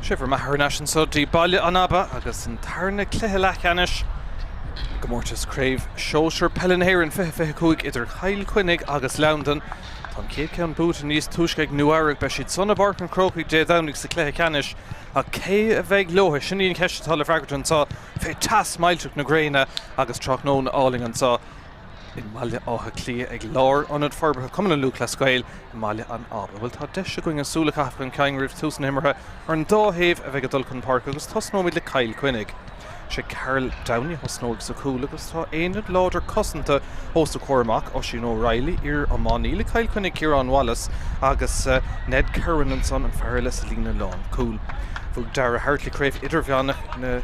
Sé bhur mbeatha thar n-ais anso dtí Baile an Aba agus an tarna cluiche leathcheannais i gcomórtas Craobh Shóisir Peile na hÉireann 2025 idir Chill Chainnigh agus Londain. Tá an chéad cheann buaite níos túisce ag Nua Eabhrac. Beidh siad san i bPáirc an Chrócaigh Dé Domhnaigh sa chluiche ceannais ach cé a bheidh leo? Sin í an cheist atá le freagairt anso fé teas millteach na gréine agus tráthnóna álainn anso. i mBaile Átha Cliath ag Lár-Ionad Forbartha Chumann na Lúthchleas Gael i mBaile an Aba. Bhuel, tá deis againn an súil a chaitheamh chun cinn roimh tús na himeartha ar an dá thaobh a bheidh ag dul chun páirce agus tosnóimid le Cill Chainnigh. Sé Karl Downey a thosnóidh sa chúl agus tá aonad láidir cosanta os a chomhair amach, Oisín O'Reilly, iar-iománaí le Cill Chainnigh Ciarán Wallace agus Ned Kerwin ansan, an fear eile sa líne lánchúil. Bhuaigh Dara Hartley Craobh Idirmheánach na.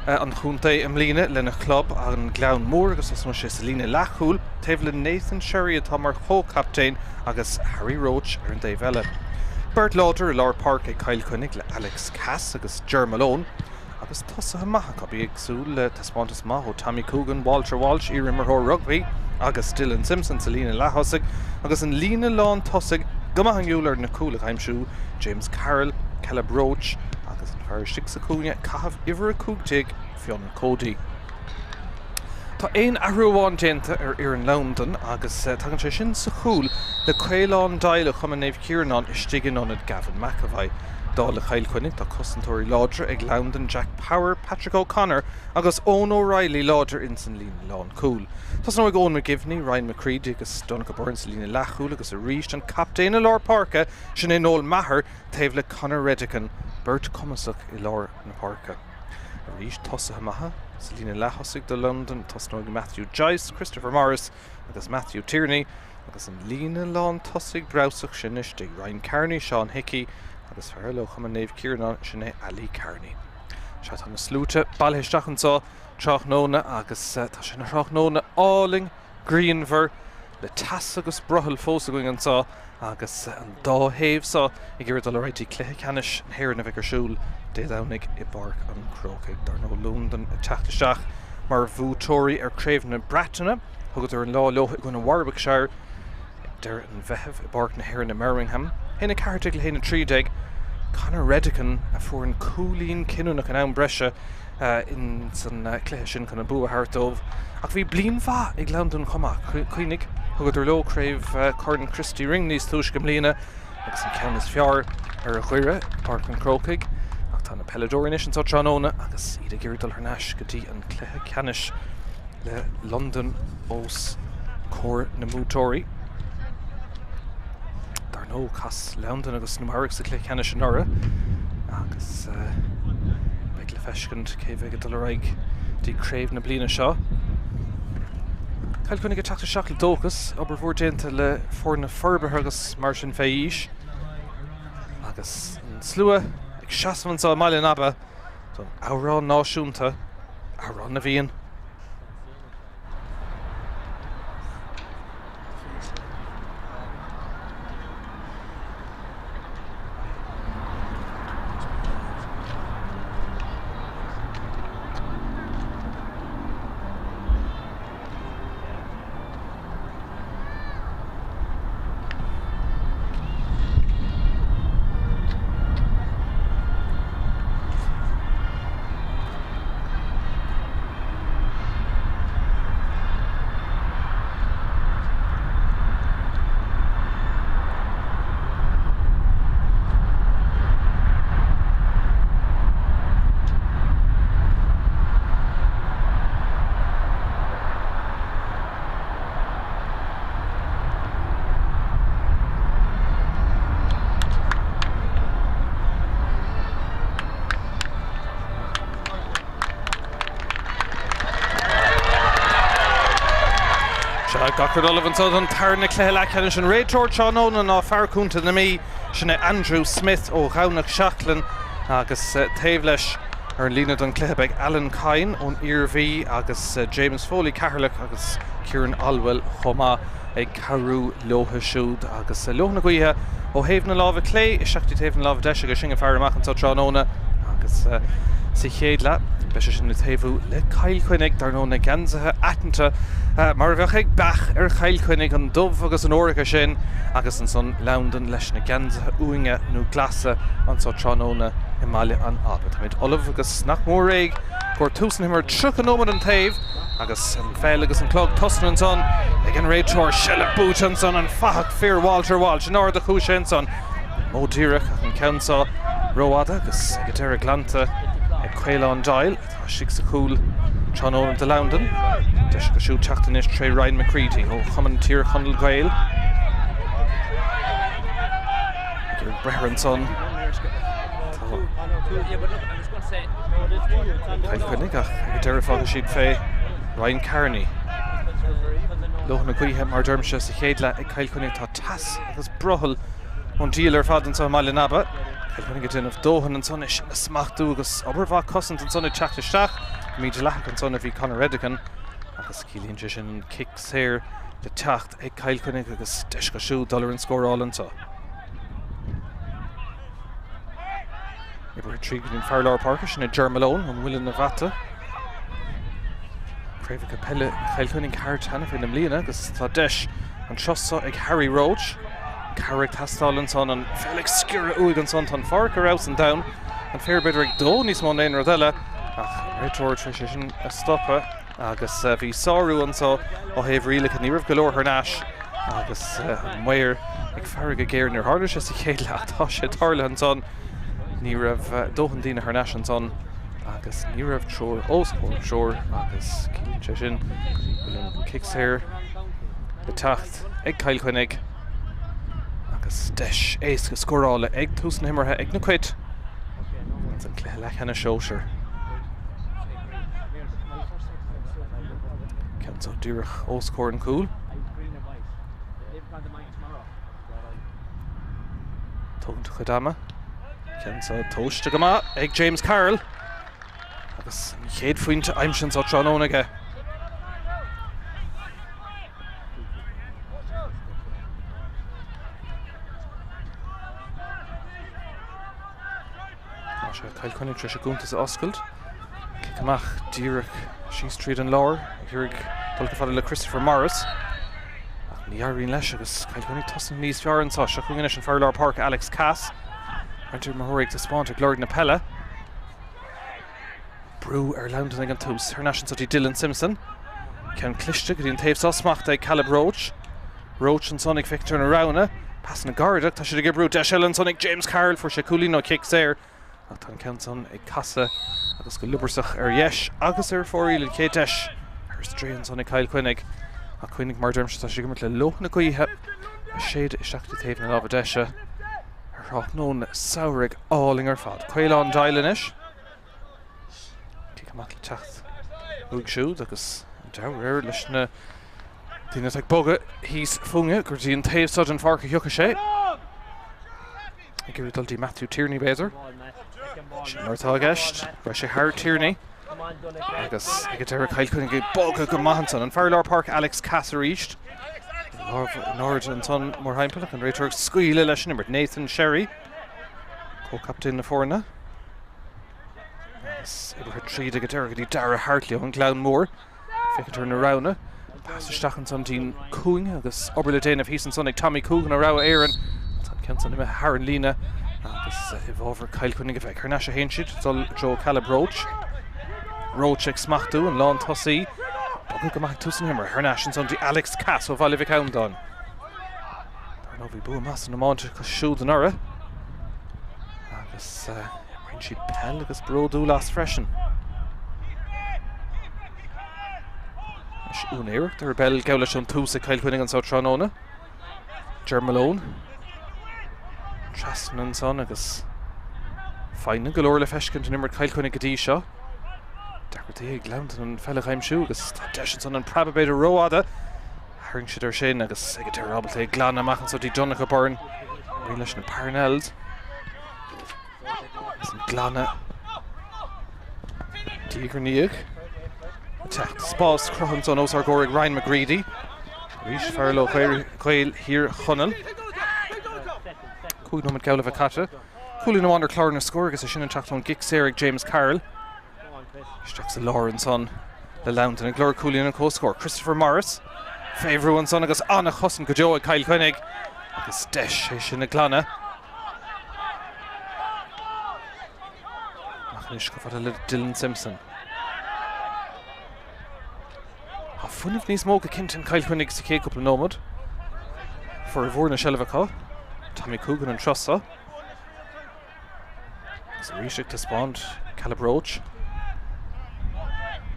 an chontae i mbliana lena chlub, an Gleann Mór, agus tosnóidh sé sa líne leathchúil, taobh le Nathan Sherry atá mar chomhchaptaen agus Harry Roche ar an dtaobh eile. Beirt láidir i lár páirce ag Cill Chainnigh le Alex Cass agus Ger Malone agus tosaithe maithe acu. Bí ag súil le taispeántas maith ó Tommy Coogan, Walter Walsh, iarimreoir rugbaí, agus Dylan Simpson sa líne leath-thosaigh agus an líne lán tosaigh go maith inniúil ar na cúil a aimsiú, James Carroll, Caleb Roche agus an fear istigh sa chúinne, caitheamh uimhir 15, Fionn Cody. Tá aon athrú amháin déanta ar fhoireann Londan agus tagann sé sin sa chúl le Caolán Doyle ó Chumann Naomh Ciarnán istigh in ionad Gavin McEvoy. Dála Chill Chainnigh, tá cosantóirí láidre ag Londain, Jack Power, Patrick O'Connor agus Eoin O'Reilly láidir ins an líne lánchúil. Tosnóidh Eoin McGivney, Ryan McCready agus Donncha Byrne sa líne leathchúil agus arís an captaen i lár páirce, sin é Noel Maher, taobh le Conor Redican, beirt cumasach i lár na páirce. Arís tosaithe maithe sa líne leath-thosaigh do Londain, tosnóidh Matthew Joyce, Christopher Morris agus Matthew Tierney agus an líne lán-tosaigh breabhsach sin istigh, Ryan Carney, Seán Hickey agus fear eile ó Chumann Naomh Ciarnán, sin é Ali Carney. Sea, tá na sluaite bailithe isteach anseo tráthnóna agus tá sé ina thráthnóna álainn grianmhar le teas agus brothall fós againn anseo agus an dá thaobh seo ag iarraidh dul ar aghaidh dtí cluiche ceannais na hÉireann a bheidh ar siúl Dé Domhnaigh i bPáirc an Chrócaigh. Dar ndóigh Londain ag teacht isteach mar bhuaiteoirí ar Craobh na Breataine. Thugadar an lá leo i gcoinne Warwickshire ag deireadh an Mheithimh i bPáirc na hÉireann i mBirmingham. 1-14 le 1-13, Conor Redican a fuair an cúilín cinniúnach in am breise ins an cluiche sin chun an bua a thabhairt dóibh. Ach bhí bliain mhaith ag Londain chomh maith. Cuimhnigh, thugadar leo Craobh Chorn Christy Ring níos túisce i mbliana agus an ceann is fearr ar Dhoire i bPáirc an Chrócaigh. Ach tá na peileadóirí anois anseo tráthnóna agus iad ag iarraidh dul thar n-ais go dtí an cluiche ceannais le Londain os comhair na mbuaiteoirí. Dar ndóigh, chas Londain agus Nua Eabhrac sa chluiche ceannais anuraidh agus beidh le feiscint cé bheidh ag dul ar aghaidh dtí craobh na bliana seo. Cill Chainnigh ag teacht isteach le dóchas, obair mhór déanta le foirne forbartha agus mar sin fé aois agus an slua ag seasamh anseo i mBaile an Aba don amhrán náisiúnta, Amhrán na bhFiann. Sea, gach rud ullamh anseo don tarna cluiche leathcheannais. An réiteoir tráthnóna ná fear contae na Mí, sin é Andrew Smith ó Dhomhnach Seachlainn agus taobh leis ar an líne don chluiche beidh Alan Kyne ón Iarmhí agus James Foley, Ceatharlach agus Kieran Olwell chomh maith ag cabhrú leo siúd agus leoithne na gaoithe ó thaobh na láimhe clé isteach dtí taobh na láimhe deise agus sin ag faire amach anseo tráthnóna agus sa chéad leath. Beidh sé sin ag taobhú le Cill Chainnigh, dar ndóigh na geansaithe aitheanta mar a bheadh ag beach ar Chill Chainnigh, an dubh agus an ór acu sin, agus ansan Londain leis na geansaithe uaine nó glasa anso tráthnóna i mBaile an Aba. Táimid ullamh agus nach mór réidh i gcomhair tús na himeartha, 30 nóiméad an taobh agus an pheil agus an clog tosnaithe ansan ag an réiteoir. Seilbh buaite ansan, an fathach fir Walter Walsh in ard a chuaigh sé ansan. Modh díreach ach an ceann seo rófhada agus ag an deireadh glanta ag Caolán Doyle atá istigh sa chúl tráthnóna do Londain. Deis acu siúd teacht anois tré Ryan McCready ó Chumann Tír Chonaill Gael. Ag iarraidh breith air ansan tá Cill Chainnigh ach ag an deireadh fágfaidh siad fé Ryan Carney. Leoithne na gaoithe mar a deirimse sa chéad leath ag Cill Chainnigh tá teas agus brothall ón diabhal ar fad anseo i mBaile an Aba. Cill Chainnigh ag déanamh dóthain ansan é sin a smachtú agus obair mhaith cosaint ansan ag teacht isteach. Mídhleathach ansan a bhí Conor Redican agus ciallaíonn sé sin an cic saor le teacht ag Cill Chainnigh agus deis acu siúd dul ar an scóráil anseo. Oibrithe tríd go dtí an fear lár páirce, sin é Ger Malone ó Mhuileann an Bhata. Craobhacha peile Chill Chainnigh thart cheana féin i mbliana agus tá deis anseo seo ag Harry Roche. Cabhair ag teastáil ansan, an pheil ag sciorradh uaidh ansan, tá an pháirc ar fheabhas an domhan, an féar b'fhéidir ag dó níos mó ná aon rud eile ach an réiteoir tar éis é sin a stopadh agus bhí sárú anso ó thaobh rialacha, ní raibh go leor thar n-ais agus an maor ag faire go géar, níor tharla sé sa chéad leath, tá sé tarlaithe ansan, ní raibh dóthain daoine thar n-ais ansan agus ní raibh triúr os comhair triúr agus ciallaíonn sé sin go bhfuil an cic saor le teacht ag Cill Chainnigh agus deis éasca scórála ag tús na himeartha ag na Cait ins an cluiche leathcheannais sóisir. Ceann seo díreach os comhair an chúil. Tógaint a chuid ama. Ceann seo tomhaiste go maith ag James Carroll. Agus an chéad phointe aimsithe anseo tráthnóna aige. Tá sé Cill Chainnigh tar éis a gcuntas a oscailt. Cic amach díreach síos tríd an lár ag iarraidh dul chomh fada le Christopher Morris. Ach ní éiríonn leis agus Cill Chainnigh tosnaithe níos fearr anseo. Seo chugainn anois an fear lár páirce Alex Cass. Roinnt imreoirí ag taispeáint ag lorg na peile. Brú ar Londain ag an tús. Thar n-ais anseo dtí Dylan Simpson. Ceann cliste go dtí an taobh seo smachtaithe ag Caleb Roche. Roche ansan ag féachaint ar na roghanna. Pasanna gairid ach tá siad ag oibriú. Deis eile ansan ag James Carroll. Fuair sé cúilín ó chic saor ach tá an ceann san ag casadh agus go liobarsach ar dheis agus ar fóraoil an chéad deis ar strae ansan ag Cill Chainnigh. Ach cuimhnigh mar a deirimse tá siad ag imirt le leoithne na gaoithe ag séideadh isteach go taobh na láimhe deise ar thráthnóna samhraidh álainn ar fad. Caolán Doyle anois. Cic amach le teacht uaidh siúd agus an dealramh leis na daoine atá ag bogadh thíos fúinne gur dtí an taobh seo den pháirc a thiocfaidh sé. Ag iarraidh dul dtí Matthew Tierney b'fhéidir. Sin mar atá i gceist. Raibh sé thar Tierney agus ag an deireadh Cill Chainnigh ag bogadh go maith ansan. An fear lár páirce Alex Cass arís. Lámh in airde ansan mórthimpeall ach an réiteoir ag scaoileadh leis an imirt. Nathan Sherry, comhchaptaen na foirne. Agus oibrithe tríd ag an deireadh go dtí Dara Hartley ón Gleann Mór. Féachaint ar na roghanna. Pas isteach ansan dtí'n cúinne agus obair le déanamh thíos ansan ag Tommy Coogan ó rogha Éireann. Tá an ceann san imithe thar an líne agus i bhfabhar Chill Chainnigh a bheidh. Thar n-ais a théann siad dul i dtreo Caleb Roche. Roche ag smachtú an lántosaí. Bogadh go maith ag tús na himeartha. Thar n-ais ansan dtí Alex Cass ó Bhaile Mhic Andáin. Dar ndóigh bhí bua maith san iomáint acu siúd anuraidh agus imríonn siad peil agus bródúil as freisin. Anois úinéireacht ar an bpeil gabh leis ón tús ag Cill Chainnigh anseo tráthnóna. Ger Malone trasna ansan agus foighne go leor le feiscint in imirt Chill Chainnigh go dtí seo. Deacrachtaí ag Londain an pheil a aimsiú agus tá deis ansan an preab b'fhéidir rófhada. Tharraing siad air sin agus ag an deireadh ábalta é glanadh amach anso dtí Donncha Byrne. Imríonn leis na Parnells. Agus an glanadh diaidh ar ndiaidh. Ag teacht spás cruthaithe ansan os ár gcomhair ag Ryan McGreedy. Arís fear ó Ghaeil Thír Chonaill. 5 nóiméad geall le bheith caite. Cúilín amháin ar chlár na scór agus é sin ag teacht ón gcic saor ag James Carroll. Isteach sa lár ansan le Londain ag lorg cúilín an chomhscóir. Christopher Morris fé bhrú ansan agus an-chosaint go deo ag Cill Chainnigh agus deis é sin a ghlanadh. Amach anois chomh fada le Dylan Simpson. Tá fuinneamh níos mó go cinnte in Cill Chainnigh sa chéad cúpla nóiméad. Formhór na seilbhe acu. Tommy Coogan an turas seo. Agus arís ag taispeáint Caleb Roche.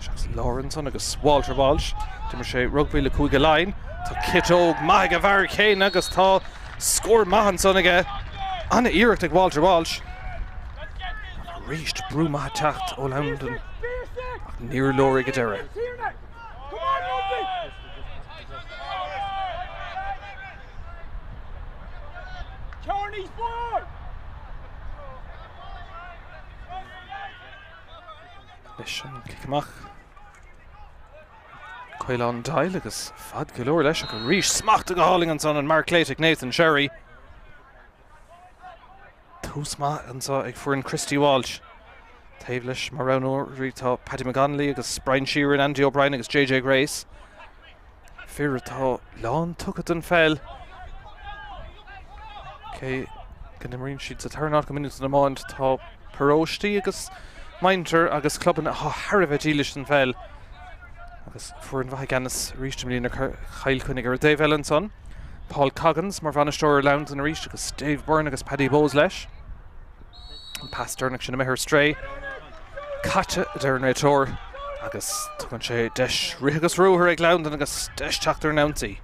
Isteach sa lár ansan agus Walter Walsh. D'imir sé rugbaí le Cúige Laighean. Tá ciotóg maith ag an bhfear céanna agus tá scór maith ansan aige. An-iarracht ag Walter Walsh. Ach arís brú maith ag teacht ó Londain ach níor leor ag an deireadh. Leis an cic amach. Caolán Doyle agus fad go leor leis ach arís smachtaithe go hálainn ansan an marc léite ag Nathan Sherry. Tús maith anseo ag foireann Christy Walsh. Taobh leis mar roghnóirí tá Paddy McGonnelly agus Brian Sheerin, Andy O'Brien agus JJ Grace. Fir atá lán tugtha don pheil. Cé go n-imríonn siad sa tarna háit go minic san iomáint tá paróistí agus muintir agus clubanna atá thar a bheith dílis don pheil. Agus foireann mhaith i gceannas arís i mbliana Cill Chainnigh ar an dtaobh eile ansan. Paul Coggins mar bhainisteoir ar Londain arís agus Dave Byrne agus Paddy Bowes leis. An pas deireanach sin imithe ar strae. Caite, a deir an réiteoir, agus tugann sé deis rith agus ruathar ag Londain agus deis teacht ar an ionsaí.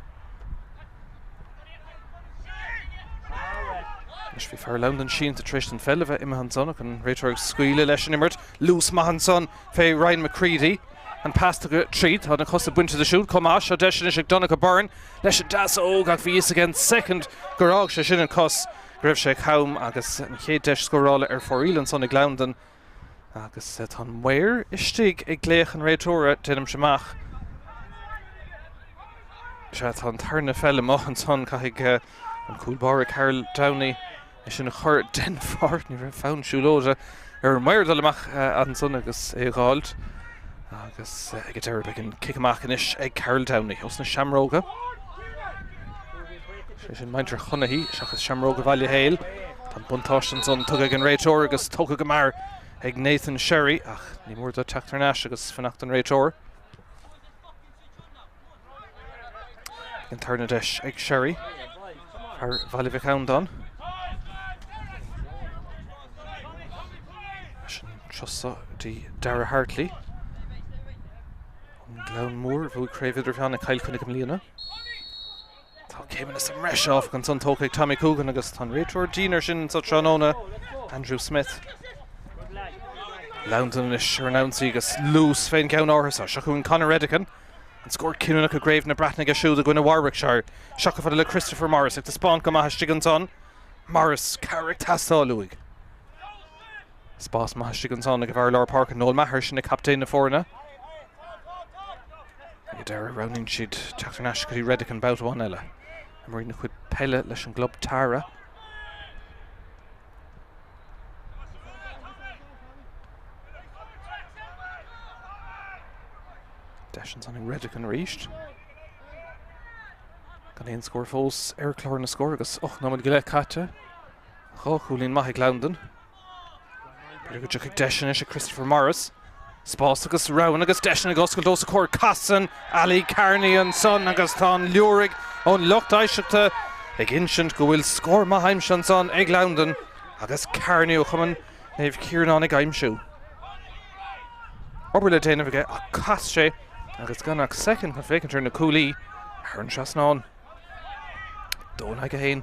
Anois bhí fear Londain sínte tar éis don pheil a bheith imithe ansan ach an réiteoir ag scaoileadh leis an imirt. Luas maith ansan fé Ryan McCready. An pas tugtha tríd, tá na cosa bainte de siúd chomh maith. Seo deis anois ag Donncha Byrne leis an deasóg ach bhí fhios aige an soicind gur fhág sé sin an cos go raibh sé cam agus an chéad deis scórála ar fóraoil ansan ag Londain agus tá an maor istigh ag glaoch an réiteora, déanaimse amach. Sea, tá an tarna pheil amuigh ansan, caithfidh an cúl báire Karl Downey é sin a chur den pháirc. Ní raibh fonn siúlóide ar an maor dul amach ansan agus é a dh'fháilt. Agus ag an deireadh beidh an cic amach anois ag Karl Downey os na Seamróga. Sé sin muintir Chonaghy seachas Seamróga Bhaile Héil. Tá an buntáiste ansan tugtha ag an réiteoir agus tógtha go mear ag Nathan Sherry ach ní mór dó teacht thar n-ais agus fanacht don réiteoir. An tarna deis ag Sherry fear Bhaile Mhic Andáin. Leis an turas seo dtí Dara Hartley. An Gleann Mór a bhuaigh Craobh Idirmheánach Chill Chainnigh i mbliana. Tá céimeanna sa mbreis áfach ansan tógtha ag Tommy Coogan agus tá an réiteoir dian air sin sa tráthnóna, Andrew Smith. Londain anois ar an ionsaí agus luas fén gceann áirithe seo. Seo chugainn Conor Redican. An scór cinniúnach i gCraobh na Breataine aige siúd i gcoinne Warwickshire. Seo chomh fada le Christopher Morris ag taispeáint go maith istigh ansan. Morris, cabhair ag teastáil uaidh. Spás maith istigh ansan ag an bhfear lár páirce Noel Maher, sin é captaen na foirne. Ag an deireadh roghnaíonn siad teacht thar n-ais go dtí Redican babhta amháin eile. Imríonn a chuid peile leis an gclub Tara. Deis ansan ag Redican arís. Gan aon scór fós ar chlár na scór agus 8 nóiméad go leith caite. Dhá chúilín maith ag Londain. B'fhéidir go dtiocfaidh deis anois ag Christopher Morris. Spás agus roghanna agus deiseanna ag oscailt os a chomhair. Casann Ali Carney ansan agus tá an liúraigh ón lucht éisteachta ag insint go bhfuil scór maith aimsithe ansan ag Londain agus Carney ó Chumann Naomh Ciarnán ag aimsiú. Obair le déanamh aige ach chas sé agus gan ach soicind chun féachaint ar na cuaillí thar an trasnán. 2 in aghaidh 1.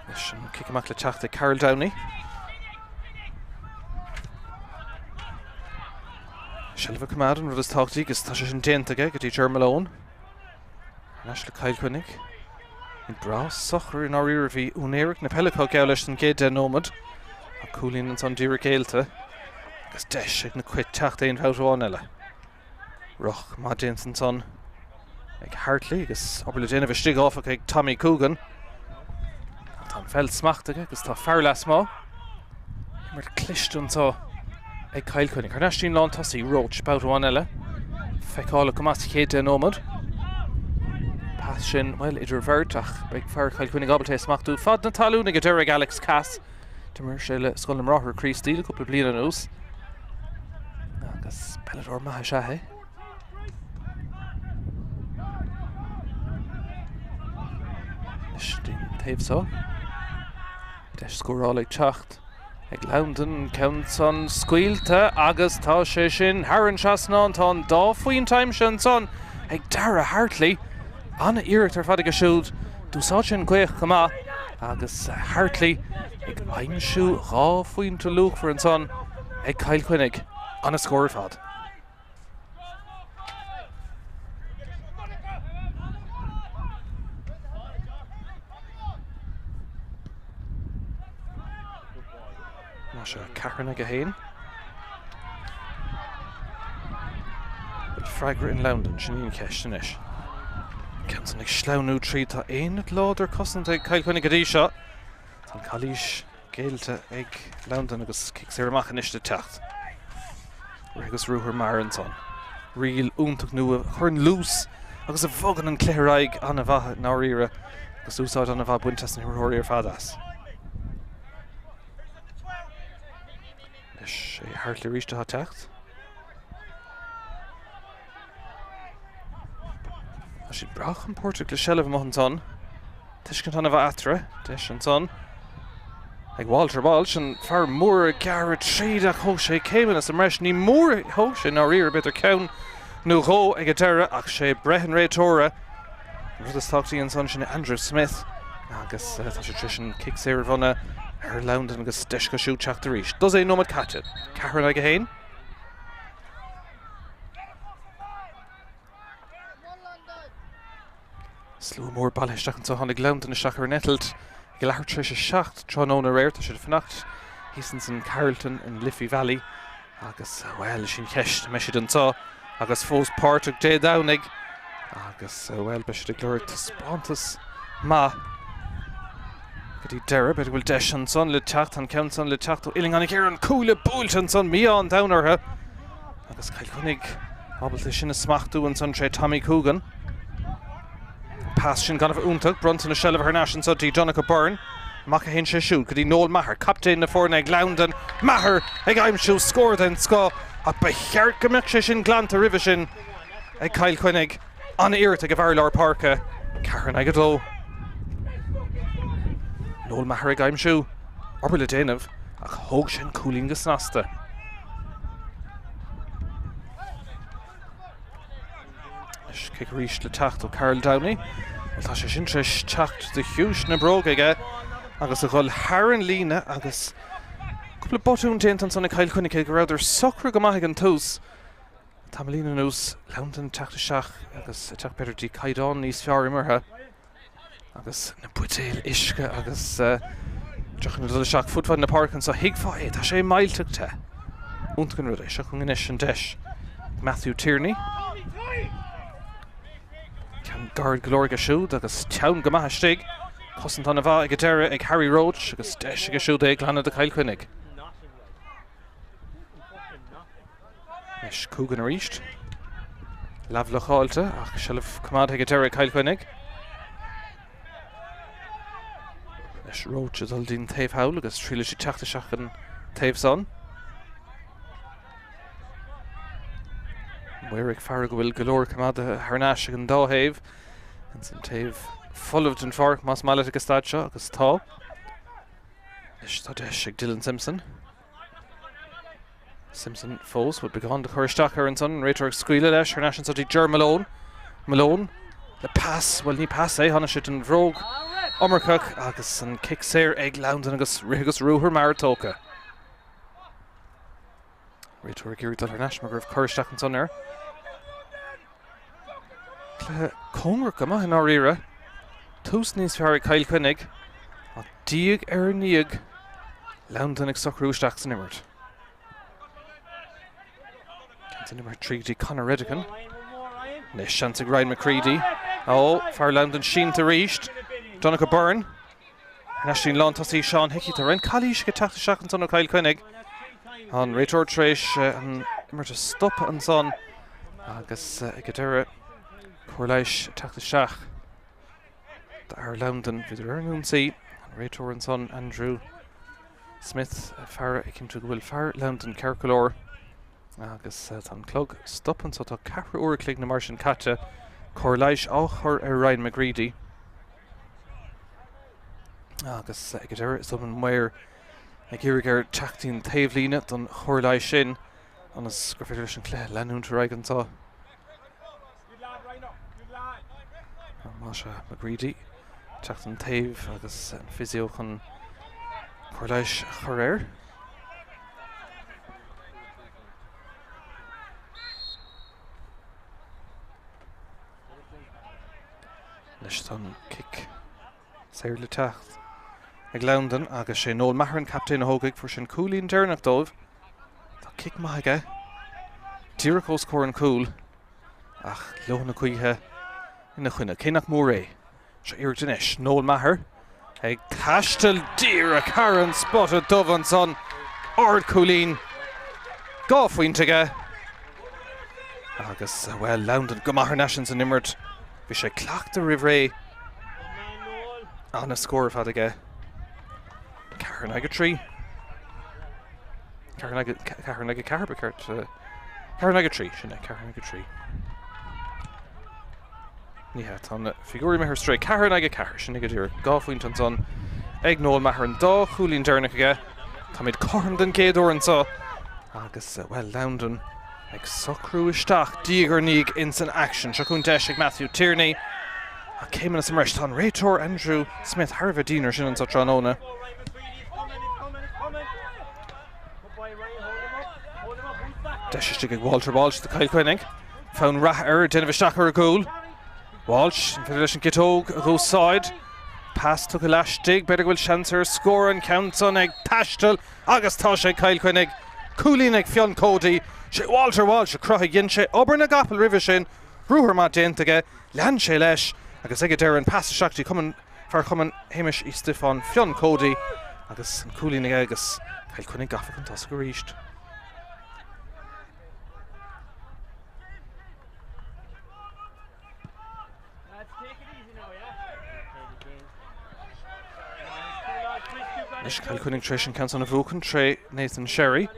Leis an cic amach le teacht ag Karl Downey. Seilbh a choimeád an rud is tábhachtaí agus tá sé sin déanta aige go dtí Ger Malone. Thar n-ais le Cill Chainnigh. Bhí breá socair i ndáiríre bhí úinéireacht na peile acu geall leis an gcéad 10 nóiméad. Ach cúilín ansan díreach géillte agus deis ag na Cait teacht aon bhabhta amháin eile. Rith maith déanta ansan ag Hartley agus obair le déanamh istigh áfach ag Tommy Coogan. Tá an pheil smachtaithe agus tá fear lasmuigh. Imirt cliste anseo ag Cill Chainnigh. Thar n-ais dtí'n lán tosaí, Roche, babhta amháin eile. Feiceálach go maith sa chéad 10 nóiméad. Pas sin, bhuel, idir bheirt ach beidh fear Chill Chainnigh ábalta é a smachtú. Fad na talún ag an deireadh ag Alex Cass. D'imir sé le Scoil na mBráithre Críostaí le cúpla bliain anuas. Agus peileadóir maith is ea é. Anois dtí'n taobh so. Deis scórála ag teacht ag Londain, ceann san scaoilte agus tá sé sin thar an trasnán. Tá an dá phointe aimsithe ansan ag Dara Hartley. An-iarracht ar fad aige siúd. D'úsáid sé an ghaoth go maith agus Hartley ag aimsiú 2 phointe luachmhar ansan ag Cill Chainnigh. An-scór ar fad. Mar seo, 4 in aghaidh 1. Bhfuil freagra in Londain, sin í an cheist anois. Ceann san ag sleamhnú tríd, tá aonad láidir cosanta ag Cill Chainnigh go dtí seo. Tá an calaois géillte ag Londain agus cic saor amach anois le teacht. Rith agus ruathar mear ansan. Ríl iontach nua a chuireann luas agus a bhogann an cluiche ar aghaidh an-mhaith i ndáiríre agus úsáid an-mhaith bainte as na himreoirí ar fad as. Anois é Hartley arís atá ag teacht. Tá siad breá compordach le seilbh amuigh ansan. Tuiscint an-mhaith eatarthu. Deis ansan ag Walter Walsh, an fear mór ag gearradh tríd ach thóg sé céimeanna sa mbreis. Ní mór a thóg sé i ndáiríre, b'fhéidir ceann nó dhó ag an deireadh ach sé breith an réiteora. An rud is tábhachtaí ansan sin Andrew Smith agus tá sé tar éis an cic saor a bhronnadh ar Londain agus deis acu siúd teacht arís. Dosaen nóiméad caite. 4 in aghaidh 1. Slua mór bailithe isteach anseo. Tháinig Londain isteach ar an eitilt ag leathuair tar éis 7 tráthnóna aréir. Tá siad ag fanacht thíos ins an Carlton in Liffey Valley agus, bhuel, sin ceist, an mbeidh siad anseo agus fós páirteach Dé Domhnaigh agus, bhuel, beidh siad ag lorg taispeántas maith go dtí deireadh. B'fhéidir go bhfuil deis ansan le teacht, an ceann san le teacht ó uillinn an-ghéar, an cuaille buailte ansan, mí-ádh an domhain orthu agus Cill Chainnigh ábalta sin a smachtú ansan tré Tommy Coogan. Pas sin gan a bheith iontach, bronnta na seilbhe thar n-ais anso dtí Donncha Byrne. Amach a théann sé siúd go dtí Noel Maher, captaen na foirne ag Londain. Maher ag aimsiú scór den scoth ach ba cheart go mbeadh sé sin glanta roimhe sin ag Cill Chainnigh. An-iarracht ag an bhfear lár páirce, 4 in aghaidh 2. Noel Maher ag aimsiú obair le déanamh ach thóg sé an cúilín go snasta. Anois cic arís le teacht ó Karl Downey. Bhuel tá sé sin tar éis teacht de chiumhais na bróg aige agus a dhul thar an líne agus cúpla botún déanta ansan ag Cill Chainnigh cé go rabhadar socraithe go maith ag an tús. Tamaillín anuas, Londain ag teacht isteach agus ag teacht b'fhéidir dtí caighdeán níos fearr imeartha. Agus na buidéil uisce agus deochanna ag dul isteach fud fad na páirce anseo, thuigfeá é, tá sé millteach te. Iontach an rud é. Seo chugainn anois an deis. Matthew Tierney. Ceann gairid go leor aige siúd agus teann go maith istigh. Cosaint an-mhaith ag an deireadh ag Harry Roche agus deis aige siúd é a ghlanadh do Chill Chainnigh. Anois Coogan arís. Leathbhlocáilte ach seilbh coimeádta ag an deireadh ag Cill Chainnigh. Anois Roche ag dul dtí'n taobh thall agus triailfidh sé teacht isteach an taobh san. Maor ag faire go bhfuil go leor coimeádaithe thar n-ais ag an dá thaobh. Ins an taobh folamh den pháirc más maith leat ag an staid seo agus tá. Anois tá deis ag Dylan Simpson. Simpson fós, bhfuil beagán de chur isteach air ansan, an réiteoir ag scaoileadh leis, thar n-ais anso dtí Ger Malone. Malone le pas, bhuel ní pas é, tháinig sé den bhróg iomarcach agus an cic saor ag Londain agus rith agus ruathar mear tógtha. Réiteoir ag iarraidh dul thar n-ais mar go raibh cur isteach ansan air. Cluiche cóngarach go maith i ndáiríre. Tús níos fearr ag Cill Chainnigh ach diaidh ar ndiaidh Londain ag socrú isteach san imirt. Ceann san imirt tríd go dtí Conor Redican. Anois seans ag Ryan McCready. Ó, fear Londain sínte arís. Donncha Byrne. Thar n-ais dtí'n lántosaí Seán Hickey. Tá roinnt calaoise ag teacht isteach ansan ó Chill Chainnigh. An réiteoir tar éis an imirt a stopadh ansan agus ag an deireadh cóir leighis ag teacht isteach d'fhear Londain. Bhíodar ar an ionsaí. An réiteoir ansan Andrew Smith ag faire ag cinntiú go bhfuil fear Londain ceart go leor. Agus tá an clog stoptha anso. Tá ceathrú uair a chloig nó mar sin caite. Cóir leighis á chur ar Ryan McGreedy. Agus ag an deireadh is dóigh an maor ag iarraidh air teacht dtí'n taobhlíne don chóir leighis sin ionas gur féidir leis an cluiche leanúint ar aghaidh anseo. Más ea, McGreedy teacht an taobh agus an physio chun cóir leighis a chur air. Anois tá an cic saor le teacht ag Londain agus sé Noel Maher an captaen a thógfaidh. Fuair sé an cúilín deireanach dóibh. Tá cic maith aige díreach os comhair an chúil ach leoithne na gaoithe ina choinne. Cé nach mór é. Seo iarracht anois. Noel Maher ag taisteal díreach thar an spota dubh ansan. Ardchúilín. 2 phointe aige. Agus, bhuel, Londain go maith thar n-ais ins an imirt. Bhí sé cleachta roimh ré. Ana-scór ar fad aige. 4 in aghaidh 3. 4 in aghaidh 4 ba cheart. 4 in aghaidh 3, sin é, 4 in aghaidh 3. Ní hea, tá na figiúirí imithe ar strae. 4 in aghaidh 4, sin é go díreach. 2 phointe ansan ag Noel Maher, an dá chúilín deireanach aige. Táimid cothrom den gcéad uair anseo agus, bhuel, Londain ag socrú isteach diaidh ar ndiaidh ins an aicsean. Seo chugainn deis ag Matthew Tierney. Ach céimeanna sa mbreis. Tá an réiteoir Andrew Smith thar a bheith dian ar sin anseo tráthnóna. Deis istigh ag Walter Walsh do Chill Chainnigh. Fonn reatha air déanamh isteach ar an gcúl. Walsh, an féidir leis an gciotóg a dh'úsáid? Pas tugtha laistigh, b'fhéidir go bhfuil seans ar scór an ceann san ag taisteal agus tá sé ag Cill Chainnigh. Cúilín ag Fionn Cody. Sé Walter Walsh a chruthaigh. Dhein sé obair na gcapall roimhe sin. Ruathar maith déanta aige. Lean sé leis agus ag an deireadh an pas isteach dtí Cumann fear Chumann Shéamais Uí Stiofáin, Fionn Cody agus an cúilín aige agus Cill Chainnigh gafa chun tosaigh arís. Anois Cill Chainnigh tar éis an ceann san a bhuachan tré Nathan Sherry.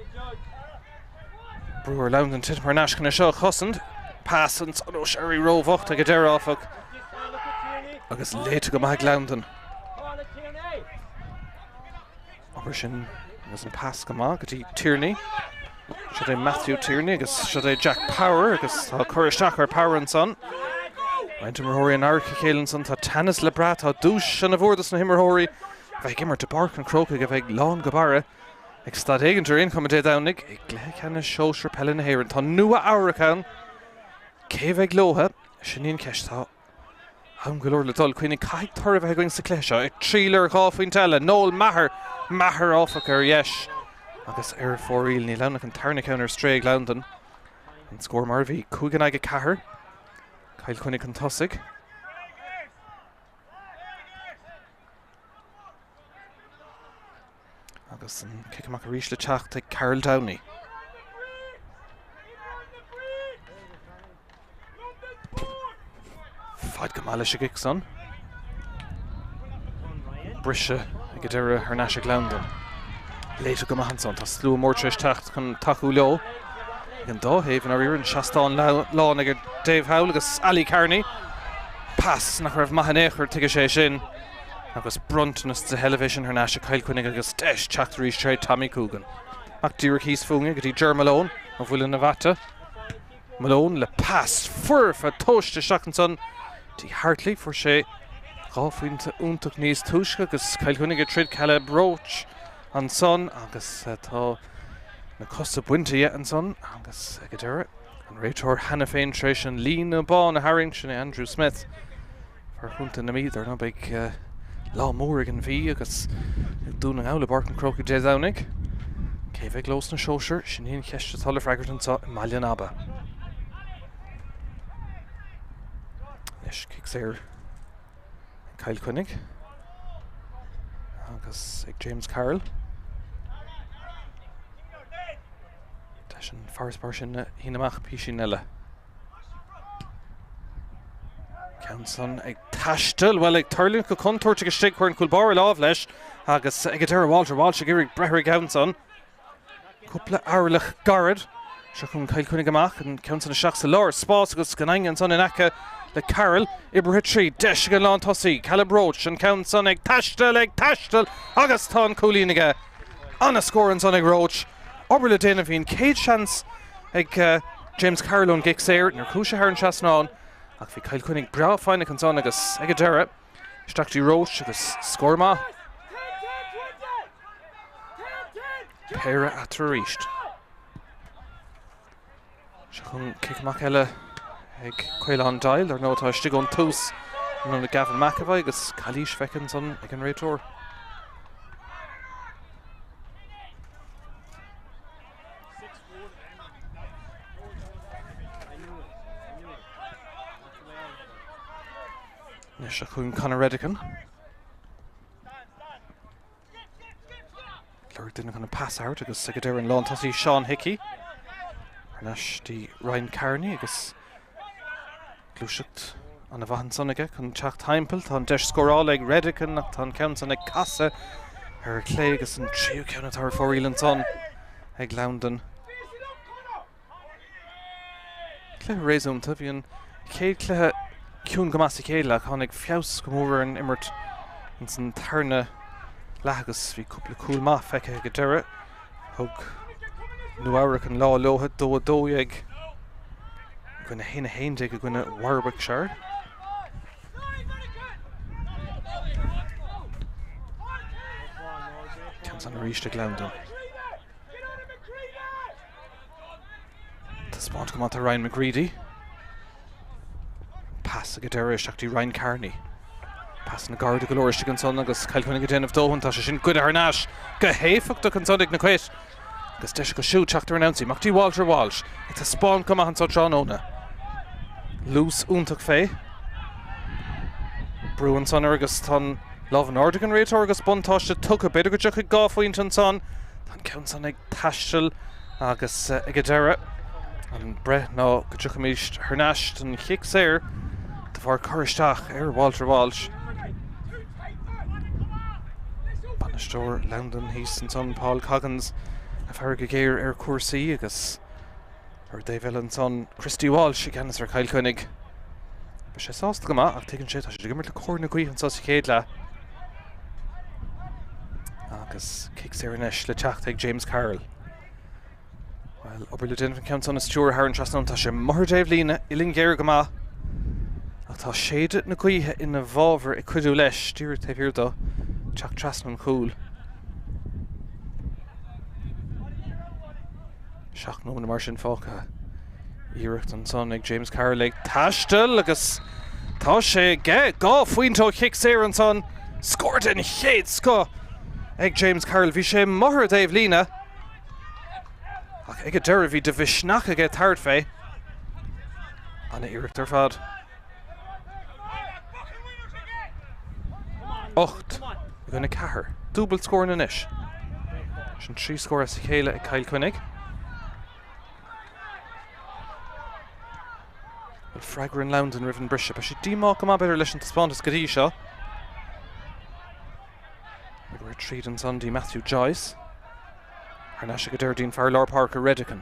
Brú ar Londain titim thar n-ais chun é seo a chosaint. Pas ansan ó Sherry róbhocht ag an deireadh áfach agus léite go maith ag Londain. Obair sin agus an pas go maith go dtí Tierney. Seo é Matthew Tierney agus seo é Jack Power agus tá cur isteach ar Power ansan. Roinnt imreoirí in adharca a chéile ansan, tá teannas le brath, tá duais ana mhór dos na himreoirí a bheidh ag imirt i bPáirc an Chrócaigh a bheidh lán go barra ag staid éigin ar aon chuma Dé Domhnaigh i gcluiche ceannais sóisir peile na hÉireann. Tá Nua Eabhrac ann. Cé a bheidh leotha? Sin í an cheist. Tá am go leor le dul. Cuimhnigh, caithfidh toradh a bheith againn sa chluiche seo. Ag triail ar 2 phointe eile. Noel Maher. Maher, áfach, ar dheis agus ar fóraoil. Níl ann ach an tarna ceann ar strae ag Londain. An scór mar a bhí, 5 in aghaidh 4. Cill Chainnigh chun tosaigh. Agus an cic amach arís le teacht ag Karl Downey. Fad go maith leis an gcic san. Briseadh ag an deireadh thar n-ais ag Londain. Léite go maith ansan. Tá slua mór tar éis teacht chun tacú leo. Ag an dá thaobh i ndáiríre, an seastán lán ag Dave Howell agus Ali Carney. Pas nach raibh maith in aon chor, tuigfidh sé sin. Agus bronntanas de sheilbh é sin thar n-ais ag Cill Chainnigh agus deis teacht arís tré Tommy Coogan. Amach díreach thíos fúinne go dtí Ger Malone ó Mhuileann an Bhata. Malone le pas foirfe tomhaiste isteach ansan dtí Hartley. Fuair sé 2 phointe iontach níos túisce agus Cill Chainnigh ag troid Caleb Roche ansan agus tá na cosa bainte dhe ansan agus ag an deireadh an réiteoir cheana féin tar éis an líne bán a tharraingt, sin é Andrew Smith. Fear Chontae na Mí, dar ndóigh beidh lá mór ag an Mhí agus ag Dún na nGall i bPáirc an Chrócaigh Dé Domhnaigh. Cé a bheidh leo sna sóisir? Sin í an cheist atá le freagairt anseo i mBaile an Aba. Anois cic saor ag Cill Chainnigh. Agus ag James Carroll. Deis an farasbarr sin a shíneadh amach písín eile. Ceann san ag taisteal, bhuel ag tuirlingt go contúirteach istigh, chuir an cúl báire lámh leis agus ag an deireadh Walter Walsh ag iarraidh breith ar an gceann san. Cúpla earlach gairid. Seo chugainn Cill Chainnigh amach, an ceann san isteach sa lár, spás agus go daingean ansan in aice le Carroll, oibrithe tríd, deis ag an lántosaí, Caleb Roche, an ceann san ag taisteal, ag taisteal agus tá an cúilín aige. Ana-scór ansan ag Roche. Obair le déanamh, bhí an chéad seans ag James Carroll ón gcic saor, níor chuaigh sé thar an trasnán ach bhí Cill Chainnigh breá foighneach ansan agus ag an deireadh, Isteach dtí Roche agus scór maith. Péire eatarthu arís. Seo chugainn cic amach eile ag Caolán Doyle, dar ndóigh atá istigh ón tús in ionad Gavin McEvoy agus calaois feicthe ansan ag an réiteoir. Anois seo chugainn Conor Redican. Lorg duine chun an pas a thabhairt agus ag an deireadh an lántosaí Seán Hickey. Thar n-ais dtí Ryan Carney agus gluaiseacht an-mhaith ansan aige chun teacht timpeall. Tá an deis scórála ag Redican ach tá an ceann san ag casadh ar a chlé agus an tríú ceann atá ar fóraoil ansan ag Londain. Cluiche réasúnta. Bhí an chéad chluiche ciúin go maith sa chéad leath ach tháinig feabhas go mór ar an imirt ins an tarna leath agus bhí cúpla cúl maith feicthe ag an deireadh. Thug Nua Eabhrac an lá leo, 2 12 i gcoinne 1 11 i gcoinne Warwickshire. Ceann san arís ag Londain. Taispeáint go maith tá Ryan McGreedy. Pas ag an deireadh isteach dtí Ryan Carney. Pasanna gairide go leor istigh ansan agus Cill Chainnigh ag déanamh dóthain. Tá sé sin goidte thar n-ais go héifeachtach ansan ag na Cait. Agus deis acu siúd teacht ar an ionsaí. Amach dtí Walter Walsh ag taispeáint go maith anso tráthnóna. Luas iontach fé. Brú ansan air agus tá an lámh in airde ag an réiteoir agus buntáiste tugtha. B'fhéidir go dtiocfaidh 2 phointe ansan. Tá an ceann san ag taisteal agus ag an deireadh an breith ná go dtiocfaimis thar n-ais don chic saor de bharr cur isteach ar Walter Walsh. Bainisteoir Londain thíos ansan Paul Coggins ag faire go géar ar chúrsaí agus Ar an dtaobh eile ansan, Christy Walsh i gceannas ar Chill Chainnigh. Beidh sé sásta go maith ach tuigeann sé, tá siad ag imirt le cóir na gaoithe anseo sa chéad leath. Agus cic saor anois le teacht ag James Carroll. Bhuel, obair le déanamh an ceann san a stiúradh thar an trasnán, tá sé amuigh ar an dtaobh líne, uillinn ghéar go maith. Ach tá séideadh na gaoithe ina bhfabhar ag cuidiú leis, díreach taobh thiar dó, teacht trasna an chúil. 7 nóiméad mar sin fágtha. Iarracht ansan ag James Carroll ag taisteal agus tá sé aige! 2 phointe ó chic saor ansan. Scór den chéad scoth ag James Carroll. Bhí sé amuigh ar an dtaobh líne ach ag an deireadh bhí de mhisneach aige tabhairt fé. Ana-iarracht ar fad. 8 i gcoinne 4. Dúbailt scóranna anois. Sin 3 scór as a chéile ag Cill Chainnigh. Bhfuil freagra ag Londain roimh an briseadh. Beidh siad díomách go maith b'fhéidir leis an taispeántas go dtí seo. Ag rith tríd ansan dtí Matthew Joyce. Thar n-ais ag an deireadh dtí'n fear lár páirce Redican.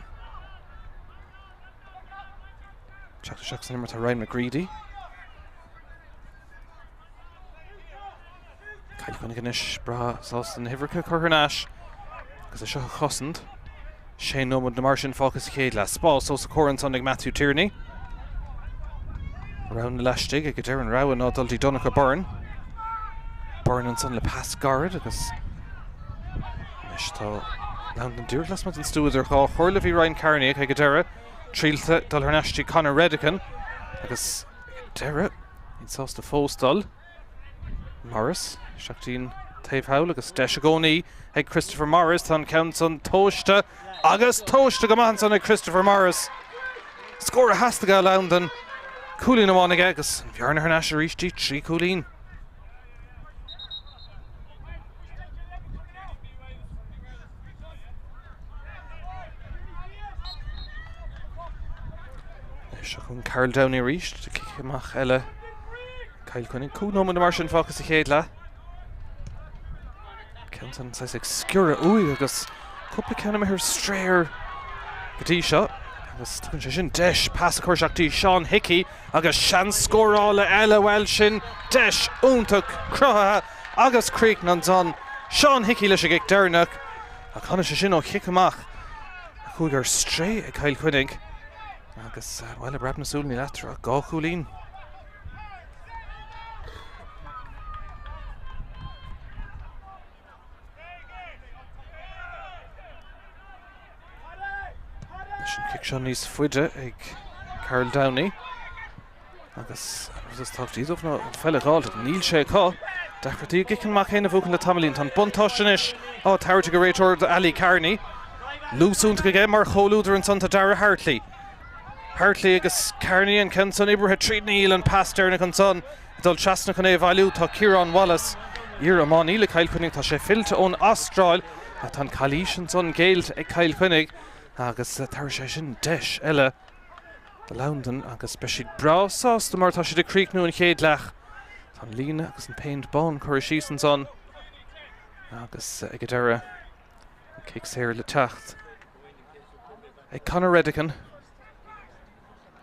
Teacht isteach san imirt tá Ryan McGreedy. Cill Chainnigh anois breá sásta na huimhreacha a chur thar n-ais agus é seo a chosaint. Sé nóiméad nó mar sin fágtha sa chéad leath. Spás os a chomhair ansan ag Matthew Tierney. Roghanna laistigh ag an deireadh an rogha ná dul dtí Donncha Byrne. Byrne ansan le pas gairid agus Anois tá Londain díreach lasmuigh den stua idir dhá chomhairle. Bhí Ryan Carney ag an deireadh triailte dul thar n-ais dtí Conor Redican agus ag an deireadh iad sásta fós dul. Morris isteach dtí'n taobh thall agus deis i gcónaí ag Christopher Morris. Tá an ceann san tomhaiste agus tomhaiste go maith ansan ag Christopher Morris. Scór a theastaigh ó Londain. Cúilín amháin aige agus an bhearna thar n-ais arís dtí 3 cúilín. Seo chugainn Karl Downey arís, cic amach eile Cill Chainnigh. 5 nóiméad mar sin fágtha sa chéad leath. Ceann san saghas ag sciorradh uaidh agus cúpla ceann imithe ar strae go dtí seo. Agus tugann sé sin deis pas a chur isteach dtí Seán Hickey agus seans scórála eile, bhuel sin deis iontach cruthaithe agus críochnaithe ansan. Seán Hickey leis an gcic deireanach ach tháinig sé sin ó chic amach a chuaigh ar strae ag Cill Chainnigh agus bhuel i bpreab na súl níl eatarthu ach 2 chúilín. Leis an cic seo níos faide ag Karl Downey agus an rud is tábhachtaí dóibh ná an pheil a dh'fháilt ach níl sé acu. Deacrachtaí a gciceanna amach féin a bhuachan le tamaillín. Tá an buntáiste anois á tabhairt ag an réiteoir do Ali Carney. Luas iontach aige mar chomhluadar ansan tá Dara Hartley. Hartley agus Carney an ceann san oibrithe tríd níl an pas deireanach ansan ag dul trasna chun é a bhailiú. Tá Ciarán Wallace, iar-iománaí le Cill Chainnigh, tá sé fillte ón Astráil ach tá an calaois ansan géillte ag Cill Chainnigh agus tabharfaidh sé sin deis eile do Londain agus beidh siad breá sásta mar tá siad ag críochnú an chéad leath. Tá an líne agus an péint bán curtha síos ansan agus ag an deireadh an cic saor le teacht ag Conor Redican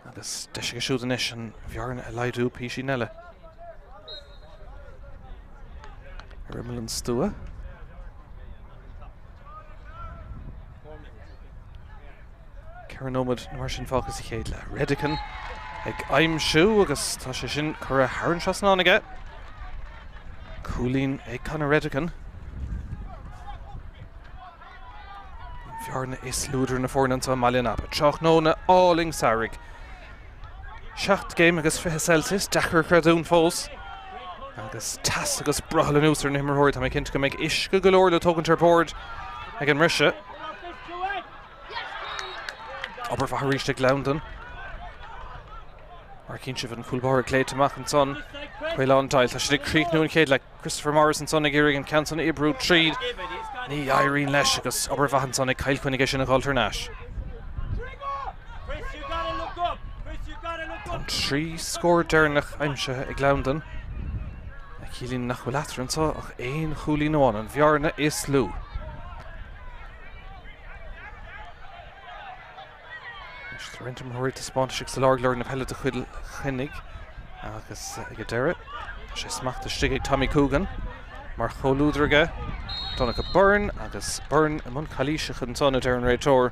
agus deis aige siúd anois an bhearna a laghdú písín eile. Ar imeall an stua. 4 nóiméad nó mar sin fágtha sa chéad leath. Redican ag aimsiú agus tá sé sin curtha thar an trasnán aige. Cúilín ag Conor Redican. An bhearna is lú idir na foirne anseo i mBaile an Aba. Tráthnóna álainn samhraidh. 7 gcéim agus 20 Celsius, deacair a chreidiúint fós. Agus teas agus brothall anuas ar na himreoirí, tá mé cinnte go mbeidh uisce go leor le tógaint ar bord ag an mbriseadh. Obair mhaith arís ag Londain. Mar a chíonn sibh an cúl báire glaoite amach ansan. Caolán Doyle, tá siad ag críochnú an chéad leath. Christopher Morris ansan ag iarraidh an ceann san a oibriú tríd. Ní éiríonn leis agus obair mhaith ansan ag Cill Chainnigh é sin a dhul thar n-ais. Tá an 3 scór deireanach aimsithe ag Londain. A chiallaíonn nach bhfuil eatarthu anseo ach aon chúilín amháin, an bhearna is lú. Anois tá roinnt imreoirí taispeántais ag sa lár ag lorg na peile do Chill Chainnigh agus ag an deireadh tá sé smachtaithe istigh ag Tommy Coogan mar chomhluadar aige Donncha Byrne agus Byrne i mbun calaoise ansan a deir an réiteoir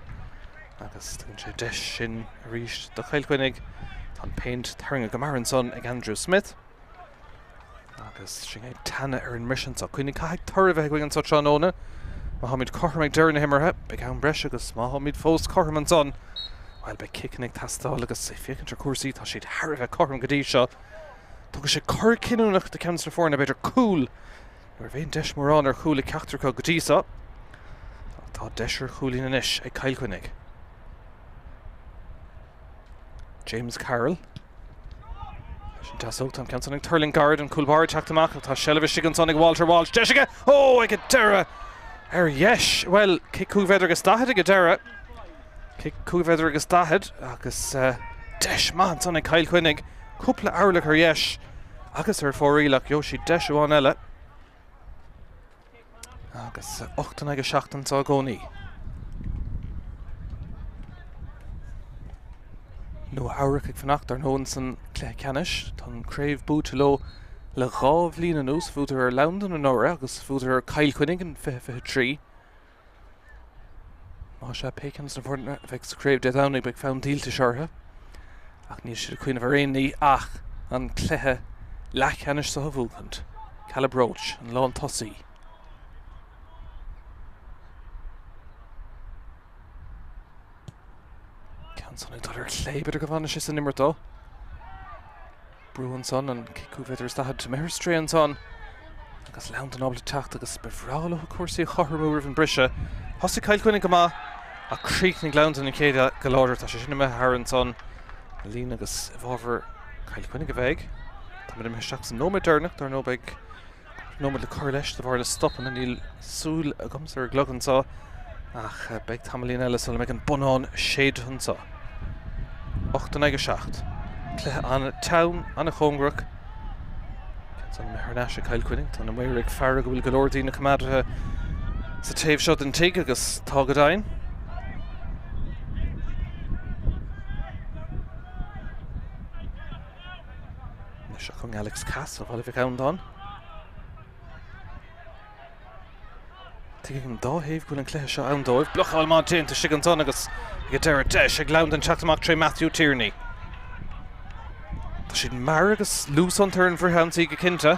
agus tugann sé deis sin arís do Chill Chainnigh. Tá an péint tarraingthe go mear ansan ag Andrew Smith. Agus sinn ag teannadh ar an mbriseadh anseo. Cuimhnigh, caithfidh toradh a bheith againn anseo tráthnóna. Má tháimid cothrom ag deireadh na himeartha, beidh am breise agus má tháimid fós cothrom ansan, bhuel, beidh ciceanna ag teastáil agus ag féachaint ar chúrsaí, tá siad thar a bheith cothrom go dtí seo. Tugann sé cor cinniúnach do cheann de na foirne, b'fhéidir cúl. Ní raibh aon deis mórán ar chúl ag ceachtar acu go dtí seo. Tá deis ar chúilín anois ag Cill Chainnigh. James Carroll. Leis an deasóg, tá an ceann san ag tuirlingt gairid, an cúl báire ag teacht amach, tá seilbh istigh ansan ag Walter Walsh, deis aige! Ó, ag an deireadh! Ar dheis! Bhuel, cic 5 mhéadar agus 40 ag an deireadh. Cic 5 mhéadar agus 40 agus deis maith ansan ag Cill Chainnigh. Cúpla orlach ar dheis agus ar fóraoil ach gheobhaidh siad deis amháin eile. Agus 8 in aghaidh 7 anseo i gcónaí. Nua Eabhrac ag fanacht ar ndóigh san cluiche ceannais. Tá an craobh buaite leo le dhá bhliain anuas. Bhuadar ar Londain anuraidh agus bhuadar ar Cill Chainnigh in 2023. Más ea, pé ceann de na foirne a bheidh sa chraobh Dé Domhnaigh, beidh fonn díoltais orthu. Ach níl siad ag cuimhneamh ar aon ní ach an cluiche leathcheannais seo a bhuachaint. Caleb Roche, an lántosaí. Ceann san ag dul ar chlé, b'fhéidir go bhfanfaidh sé san imirt dó. Brú ansan, an cic 5 mhéadar is 40 imithe ar strae ansan agus Londain ábalta teacht agus ba bhreá leo cúrsaí a chothromú roimh an briseadh. Thosaigh Cill Chainnigh go maith ach chríochnaigh Londain an chéad leath go láidir. Tá sé sin imithe thar ansan an líne agus i bhfabhar Chill Chainnigh a bheidh. Táimid imithe isteach sa nóiméad deireanach, dar ndóigh beidh nóiméad le cur leis de bharr na stopanna. Níl súil agamsa ar an gclog anseo ach beidh tamaillín eile sula mbeidh an bonnán séidte anseo. 8 in aghaidh 7. Cluiche an-teann, an-chóngarach. Ceann san imithe thar n-ais ag Cill Chainnigh. Tá na maoir ag faire go bhfuil go leor daoine coimeádaithe sa taobh seo den tigh agus tá go deimhin. Anois seo chugainn Alex Cass ó Bhaile Mhic Andáin. Tuigfidh an dá thaobh go bhfuil an cluiche seo ann dóibh. Blocáil maith déanta istigh ansan agus ag an deireadh deis ag Londain teacht amach tré Matthew Tierney. Tá siad mear agus luas iontu ar an bhfrithionsaí go cinnte.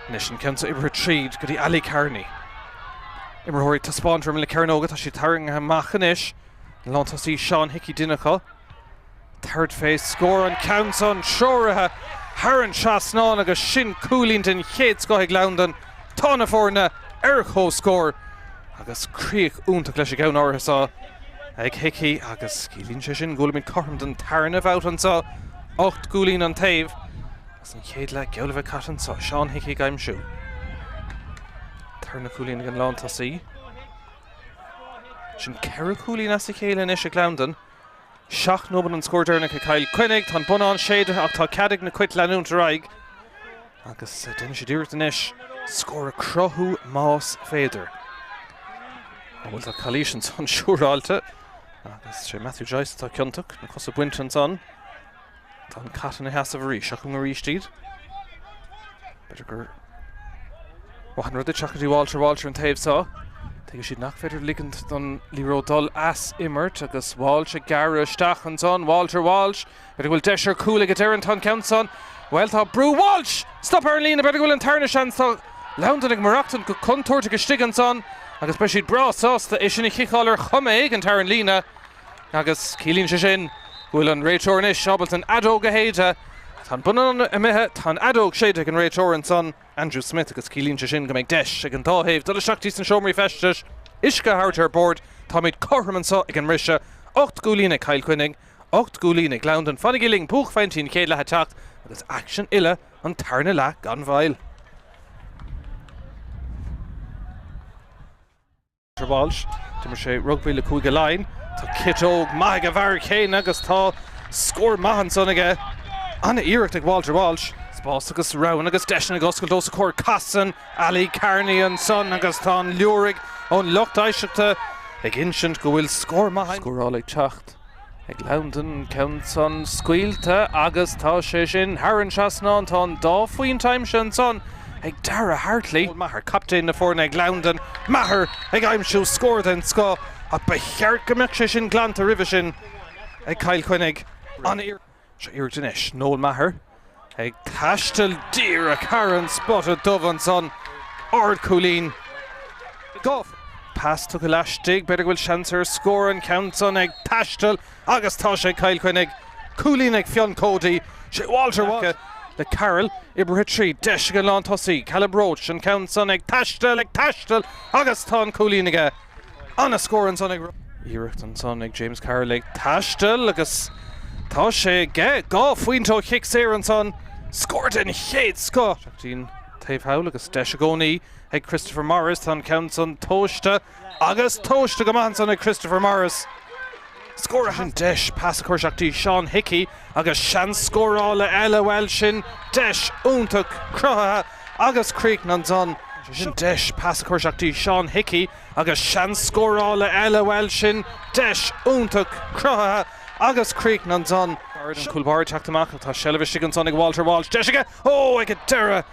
Anois an ceann seo oibrithe tríd go dtí Ali Carney. Imreoirí ag taispeáint ar imeall na cearnóga, tá siad tarraingthe amach anois. An lántosaí Seán Hickey duine acu. Tabhairt fé scór an ceann san treoraithe thar an trasnán agus sin cúilín den chéad scoth ag Londain. Tá na foirne ar comhscór agus críoch iontach leis an gceann áirithe seo ag Hickey agus ciallaíonn sé sin go bhfuilimid cothrom don tarna bhabhta anseo, 8 gcúilín an taobh agus an chéad leath geall le bheith caite anseo. Seán Hickey ag aimsiú tarna cúilín ag an lántosaí. Sin ceithre chúilín as a chéile anois ag Londain. 7 nóiméad an scór deireanach ag Cill Chainnigh. Tá an bonnán séidte ach tá cead ag na Cait leanúint ar aghaidh agus déanfaidh siad iarracht anois scór a chruthú más féidir. Ó bhuel tá calaois ansan siúráilte agus sé Matthew Joyce atá ciontach, na cosa bainte ansan. Tá an cat ina sheasamh arís. Seo chugainn arís iad. B'fhéidir gur mhaith an rud é teacht go dtí Walter Walsh ar an taobh seo. Tuigfidh siad nach féidir ligint don liathróid dul as imirt agus Walsh ag gearradh isteach ansan. Walter Walsh. B'fhéidir go bhfuil deis ar chúl ag deireadh an ceann san. Bhuel tá brú Walsh! Stop ar an líne, b'fhéidir go bhfuil an tarna seans. Tá Londain ag maireachtaint go contúirteach istigh ansan agus beidh siad breá sásta é sin a chiceáil ar chuma éigin thar an líne. Agus ciallaíonn sé sin go bhfuil an réiteoir anois ábalta an fheadóg a shéideadh. Tá an bonnán imithe, tá an fheadóg séidte ag an réiteoir ansan, Andrew Smith, agus ciallaíonn sé sin go mbeidh deis ag an dá thaobh dul isteach dtí sna seomraí feistis, uisce a thabhairt ar bord. Táimid cothrom anseo ag an mbriseadh. 8 gcúilín ag Cill Chainnigh, 8 gcúilín ag Londain. Fanaigí linn, buaicphointí an chéad leath ag teacht agus aicsean uile an tarna leath gan mhoill. Walsh. D'imir sé rugbaí le Cúige Laighean. Tá ciotóg maith ag an bhfear céanna agus tá scór maith ansan aige. An-iarracht ag Walter Walsh. Spás agus roghanna agus deiseanna ag oscailt os a chomhair. Casann Ali Carney ansan agus tá an liúraigh ón lucht éisteachta ag insint go bhfuil scór maith. Scóráil ag teacht. Ag Londain, ceann san scaoilte agus tá sé sin thar an trasnán. Tá an dá phointe aimsithe ansan ag Dara Hartley. Maher, captaen na foirne ag Londain. Maher ag aimsiú scór den scoth ach ba cheart go mbeadh sé sin glanta roimhe sin ag Cill Chainnigh. An-iarracht anois, Noel Maher. Ag taisteal díreach thar an spota dubh ansan. Ardchúilín. Goff. Pas tugtha laistigh, b'fhéidir go bhfuil seans ar scór an ceann san ag taisteal agus tá sé ag Cill Chainnigh. Cúilín ag Fionn Cody. Sé Walter Walsh le Carroll oibrithe tríd. Deis ag an lántosaí, Caleb Roche, an ceann san ag taisteal, ag taisteal agus tá an cúilín aige. An-scór ansan ag. Iarracht ansan ag James Carroll ag taisteal agus tá sé aige! 2 phointe ó chic saor ansan. Scór den chéad scoth! Isteach dtí'n taobh thall agus deis i gcónaí ag Christopher Morris. Tá an ceann san tomhaiste agus tomhaiste go maith ansan ag Christopher Morris. Scór sin deis pas a chur isteach dtí Seán Hickey agus seans scórála eile, bhuel sin deis iontach cruthaithe agus críochnaithe ansan. Sin deis pas a chur isteach dtí Seán Hickey agus seans scórála eile, bhuel sin deis iontach cruthaithe agus críochnaithe ansan. An cúl báire ag teacht amach, tá seilbh istigh ansan ag Walter Walsh, deis aige, ó ag an deireadh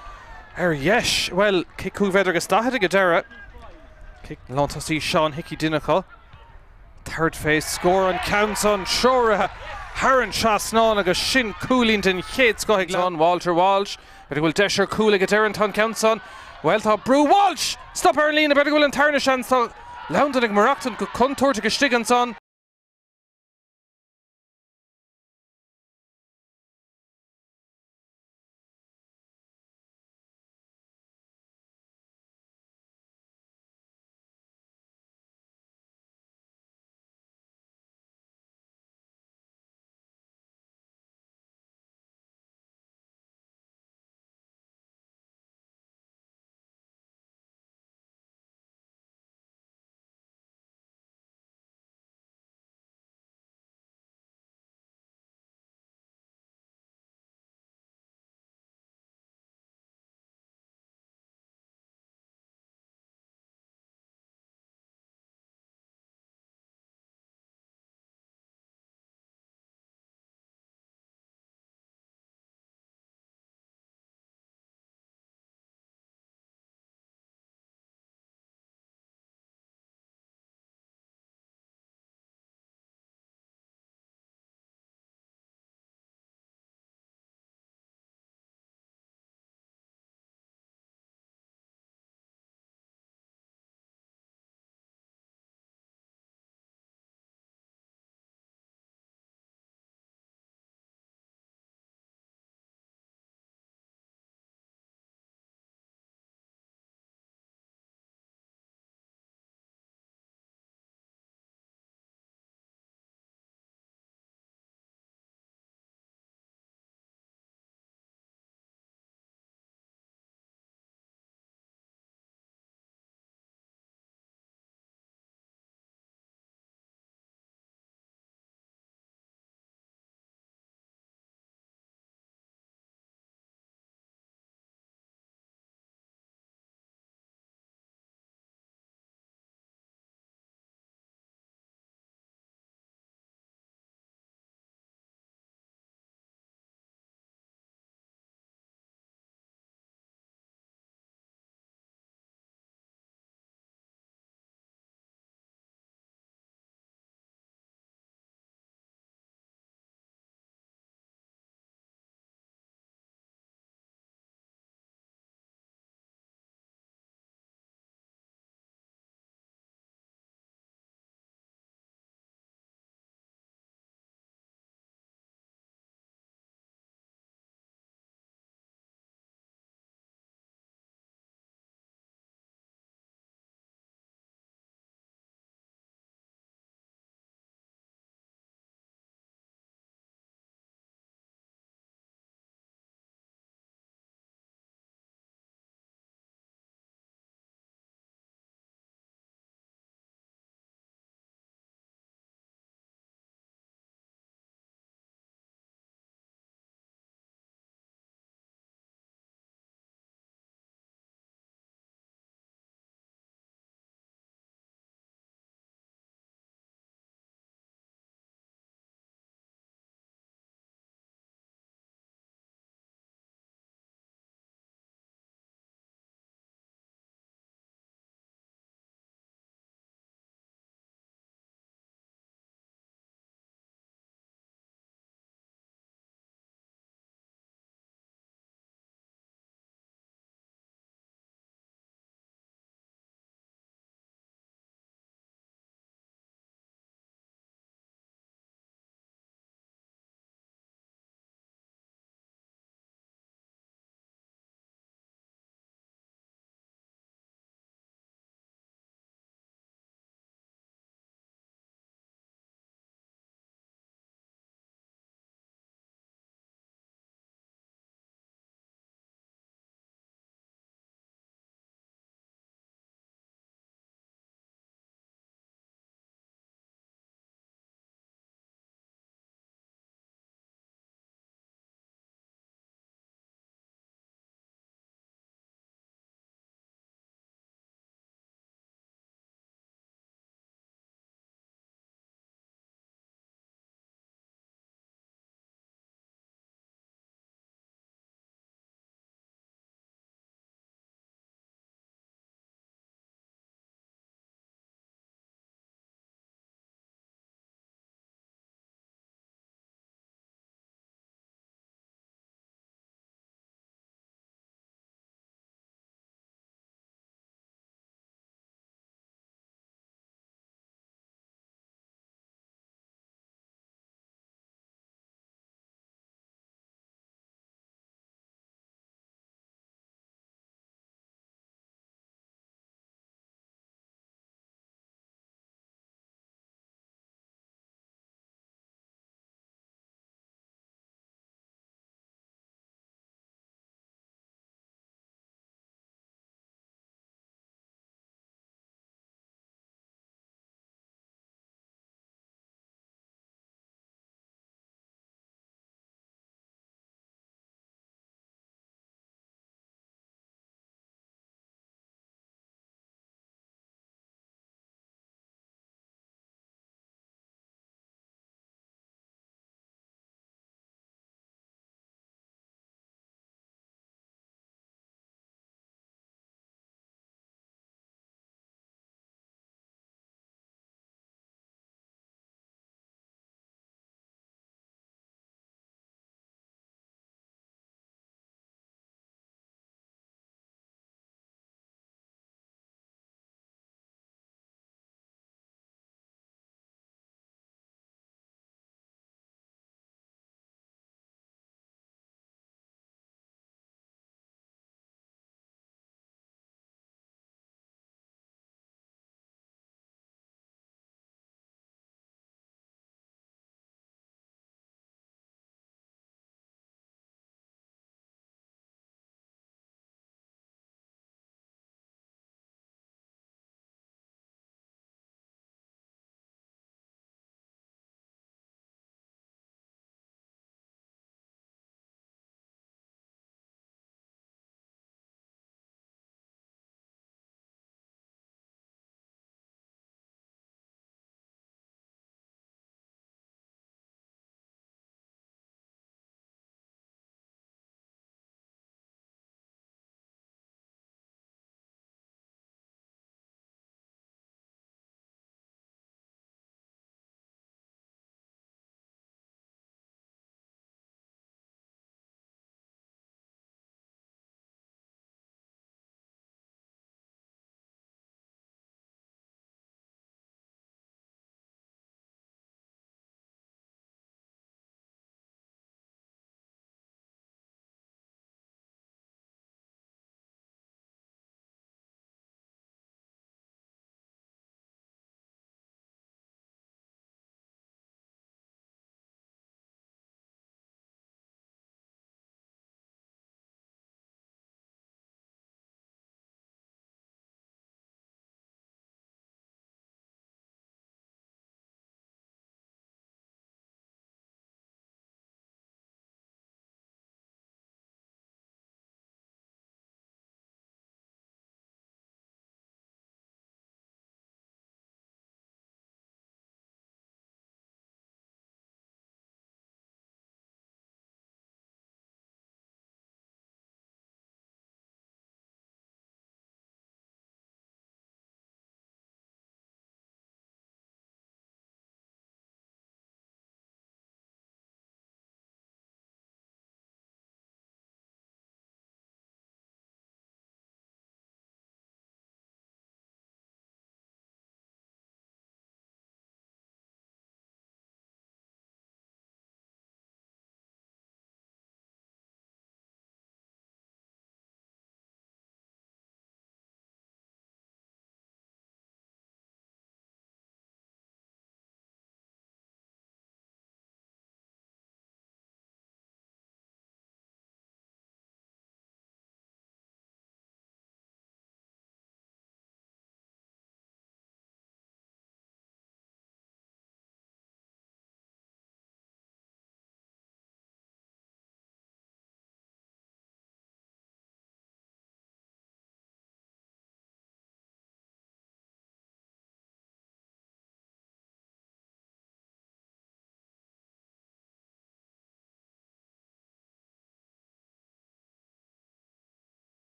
ar dheis, bhuel cic 5 mhéadar agus 40 ag an deireadh. Cic lántosaí Seán Hickey duine acu. Tabhairt fé scór an ceann san treoraithe thar an trasnán agus sin cúilín den chéad scoth ag Londain. Walter Walsh, b'fhéidir go bhfuil deis ar chúl ag deireadh an ceann san. Bhuel tá brú Walsh! Stop ar an líne, b'fhéidir go bhfuil an tarna seans. Tá Londain ag maireachtaint go contúirteach istigh ansan.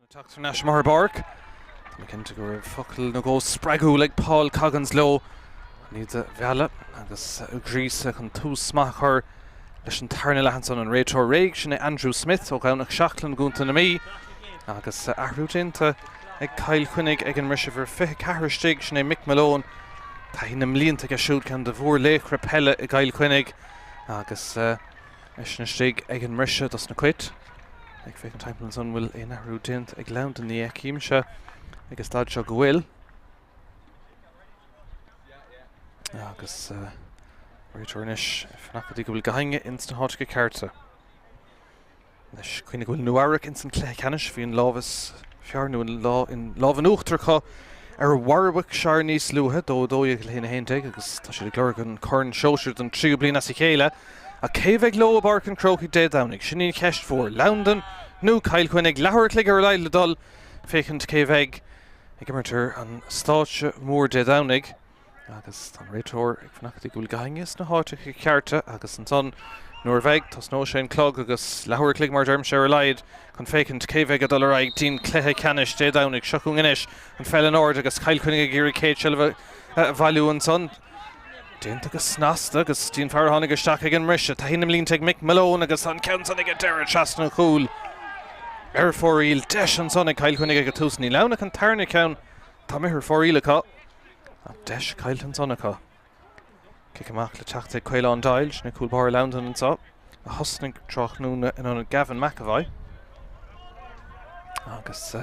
Teacht thar n-ais amuigh ar an bpáirc. Tá mé cinnte go raibh focal nó dhó spreagúil ag Paul Coggins leo chun iad a mhealladh agus a ghríosadh chun tús maith a chur leis an tarna leath ansan. An réiteoir réidh, sin é Andrew Smith ó Dhomhnach Seachlainn i gContae na Mí agus athrú déanta ag Cill Chainnigh ag an mbriseadh. Uimhir 24 istigh, sin é Mick Malone. Taithí na mblianta aige siúd, ceann de mhórlaochra peile i gCill Chainnigh agus eisean istigh ag an mbriseadh dos na Cait. Ag féachaint timpeall ansan bhfuil aon athrú déanta ag Londain ní fheicimse ag an staid seo go bhfuil. Agus réiteoir anois ag fanacht go dtí go bhfuil gach éinne ins na háiteacha cearta. Anois cuimhnigh go bhfuil Nua Eabhrac ins an cluiche ceannais, bhí an lámh is fearr nó an lámh in uachtar acu ar Warwickshire níos luaithe, 2-12 le 1-11 agus tá siad ag lorg an corn sóisir don tríú bliain as a chéile. Ach cé a bheidh leo i bPáirc an Chrócaigh Dé Domhnaigh? Sin í an cheist mhór. Londain nó Cill Chainnigh? Leathuair a chloig ar a laghad le dul féachaint cé a bheidh ag imirt ar an stáitse mór Dé Domhnaigh. Agus tá an réiteoir ag fanacht go dtí go bhfuil gach éinne sna háiteacha cearta agus ansan nuair a bheidh, tosnóidh sé an clog agus leathuair a chloig mar a deirimse ar a laghad chun féachaint cé bheidh ag dul ar aghaidh dtí'n cluiche ceannais Dé Domhnaigh. Seo chugainn anois an pheil in airde agus Cill Chainnigh ag iarraidh céad seilbh a bhailiú ansan. Déanta go snasta agus dtí'n fear a tháinig isteach ag an mbriseadh. Taithí na mblianta ag Mick Malone agus an ceann san ag an deireadh trasna an chúil ar fóraoil. Deis ansan ag Cill Chainnigh ag an tús. Níl ann ach an tarna ceann atá imithe ar fóraoil acu. Ach deis caillte ansan acu. Cic amach le teacht ag Caolán Doyle, sin é cúl báire Londain anseo. a thosnaigh tráthnóna in ionad Gavin McEvoy. Agus,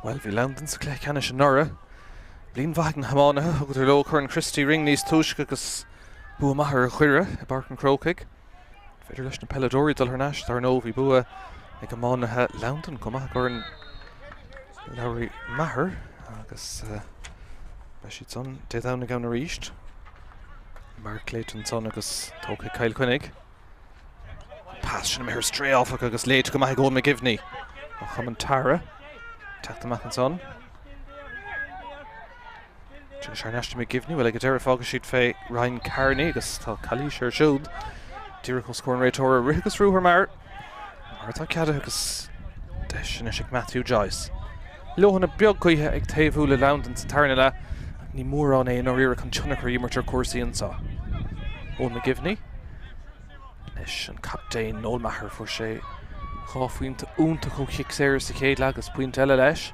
bhuel, bhí Londain sa chluiche ceannais anuraidh. Bliain mhaith ag na hiománaithe, thugadar leo Corn Christy Ring níos túisce agus bua maith ar Dhoire i bPáirc an Chrócaigh. Féidir leis na peileadóirí dul thar n-ais, dar ndóigh, bhí bua ag iománaithe Londain chomh maith i gCorn Lory Meagher agus beidh siad san Dé Domhnaigh ann arís. Marc léite ansan agus tógtha ag Cill Chainnigh. Pas sin imithe ar strae áfach agus léite go maith ag Eoin McGivney ó Chumann Tara. Teacht amach ansan. Tugann sé thar n-ais do McGivney, bhuel ag an deireadh fágfaidh siad fé Ryan Carney agus tá calaois air siúd. Díreach os comhair an réiteora, rith agus ruathar mar mar atá ceadaithe agus deis anois ag Matthew Joyce. Leoithne beag gaoithe ag taobhú le Londain sa tarna leath ach ní mórán é i ndáiríre chun tionchar a imirt ar chúrsaí anseo. Eoin McGivney anois an captaen Noel Maher fuair sé 2 phointe iontach ó chic saor sa chéad leath agus pointe eile leis.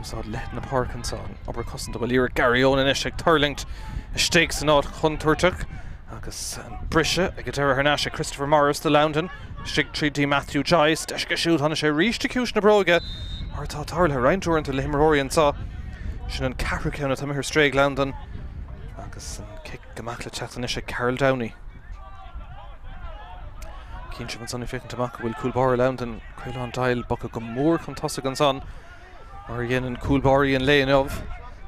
Úsáid leithead na páirce anso, an obair cosanta bhuel iarracht Gary Owen anois ag tuirlingt istigh san áit chontúirteach agus an briseadh ag an deireadh thar n-ais ag Christopher Morris do Londain istigh tríd dtí Matthew Joyce. Deis aige siúd, tháinig sé arís i gciumhais na bróige mar atá tarlaithe roinnt uaireanta le himreoirí anso. Sin an ceathrú ceann atá imithe ar strae ag Londain agus an cic amach le teacht anois ag Karl Downey. Cíonn sibh ansan ag féachaint amach go bhfuil cúl báire Londain, Caolán Doyle, bogtha go mór chun tosaigh ansan, mar a dhéanann cúl báirí an lae inniu.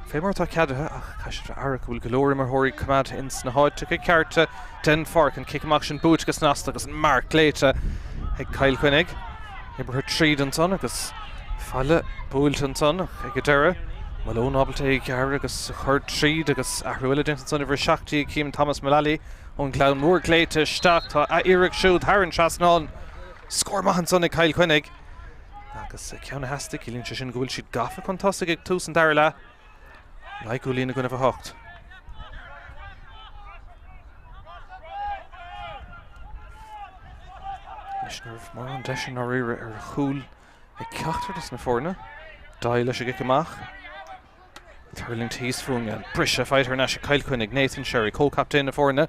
Fé mar atá ceadaithe, ach caithfidh siad bheith aireach go bhfuil go leor imreoirí coimeádtha ins na háiteacha cearta den pháirc. An cic amach sin buaite go snasta agus an marc léite ag Cill Chainnigh. Oibrithe tríd ansan agus faille buailte ansan ach ag an deireadh, Malone ábalta é a ghearradh agus a chur tríd agus athrú eile déanta ansan, uimhir 17 Cian Thomas Mullally ón nGleann Mór glaoite isteach. Tá a iarracht siúd thar an trasnán. Scór maith ansan ag Cill Chainnigh agus ceann a theastaigh. Ciallaíonn sé sin go bhfuil siad gafa chun tosaigh ag tús an dara leath. 9 gcúilín i gcoinnibh 8. Anois ní raibh mórán deis i ndáiríre ar chúl ag ceachtar de na foirne. Doyle leis an gcic amach. Tuirlingt thíos fúinn. An briseadh faighte thar n-ais ag Cill Chainnigh. Nathan Sherry, comhchaptaen na foirne,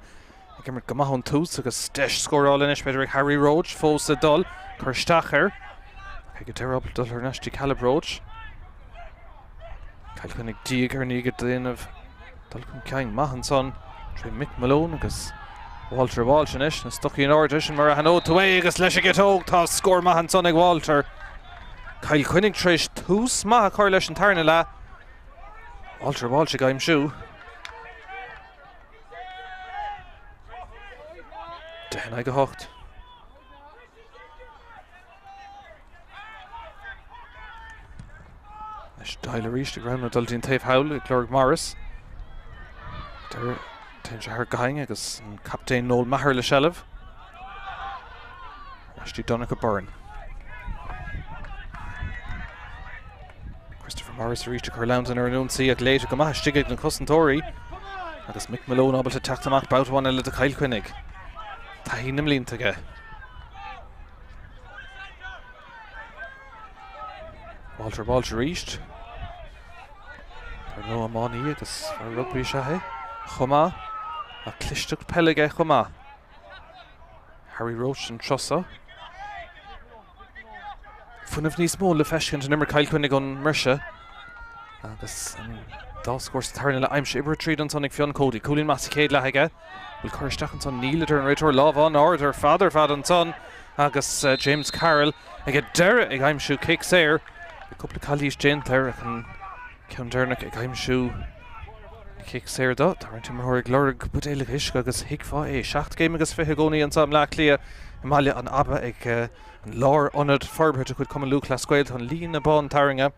ag imirt go maith ón tús agus deis scórála anois b'fhéidir ag Harry Roche fós ag dul. Cur isteach air. Ag an deireadh ábalta dul thar n-ais dtí Caleb Roche. Cill Chainnigh diaidh ar ndiaidh ag déanamh dul chun cinn maith ansan tré Mick Malone agus Walter Walsh anois, na stocaí in airde, sin mar a aithneoidh tú é agus leis an gciotóg tá scór maith ansan ag Walter. Cill Chainnigh tar éis tús maith a chur leis an tarna leath. Walter Walsh ag aimsiú. 10 in aghaidh 8. Anois Doyle arís ag roghnú dul dtí'n taobh thall ag lorg Morris. Deireadh téann sé thar gach éinne agus an captaen Noel Maher le seilbh. Ar ais dtí Donncha Byrne. Morris arís ag cur Londan ar an ionsaí ach léite go maith istigh ag na cosantóirí agus Mick Malone ábalta teacht amach babhta amháin eile do Chill Chainnigh. Taithí na mblianta aige. Walter Walsh arís. Ar ndóigh iománaí agus fear rugbaí is ea é chomh maith. Ach clisteacht peile aige chomh maith. Harry Roche an turas seo. Fuinneamh níos mó le feiscint in imirt Chill Chainnigh ón mbriseadh. Agus an dá scór sa tarna leath aimsithe oibrithe tríd ansan ag Fionn Cody. Cúilín maith sa chéad leath aige. Bhfuil cur isteach ansan? Níl, a deir an réiteoir. Lámh an-ard ar fad ar fad ansan agus James Carroll ag an deireadh ag aimsiú cic saor. Bhí cúpla calaois déanta air ach an ceann deireanach ag aimsiú cic saor dó. Tá roinnt imreoirí ag lorg buidéal uisce agus thuigfeá é. 7 gcéim agus 20 i gcónaí anseo i mBleá Cliath i mBaile an Aba ag an lárionad forbartha de chuid Cumann Lúthchleas Gael. Tá an líne bán tarraingthe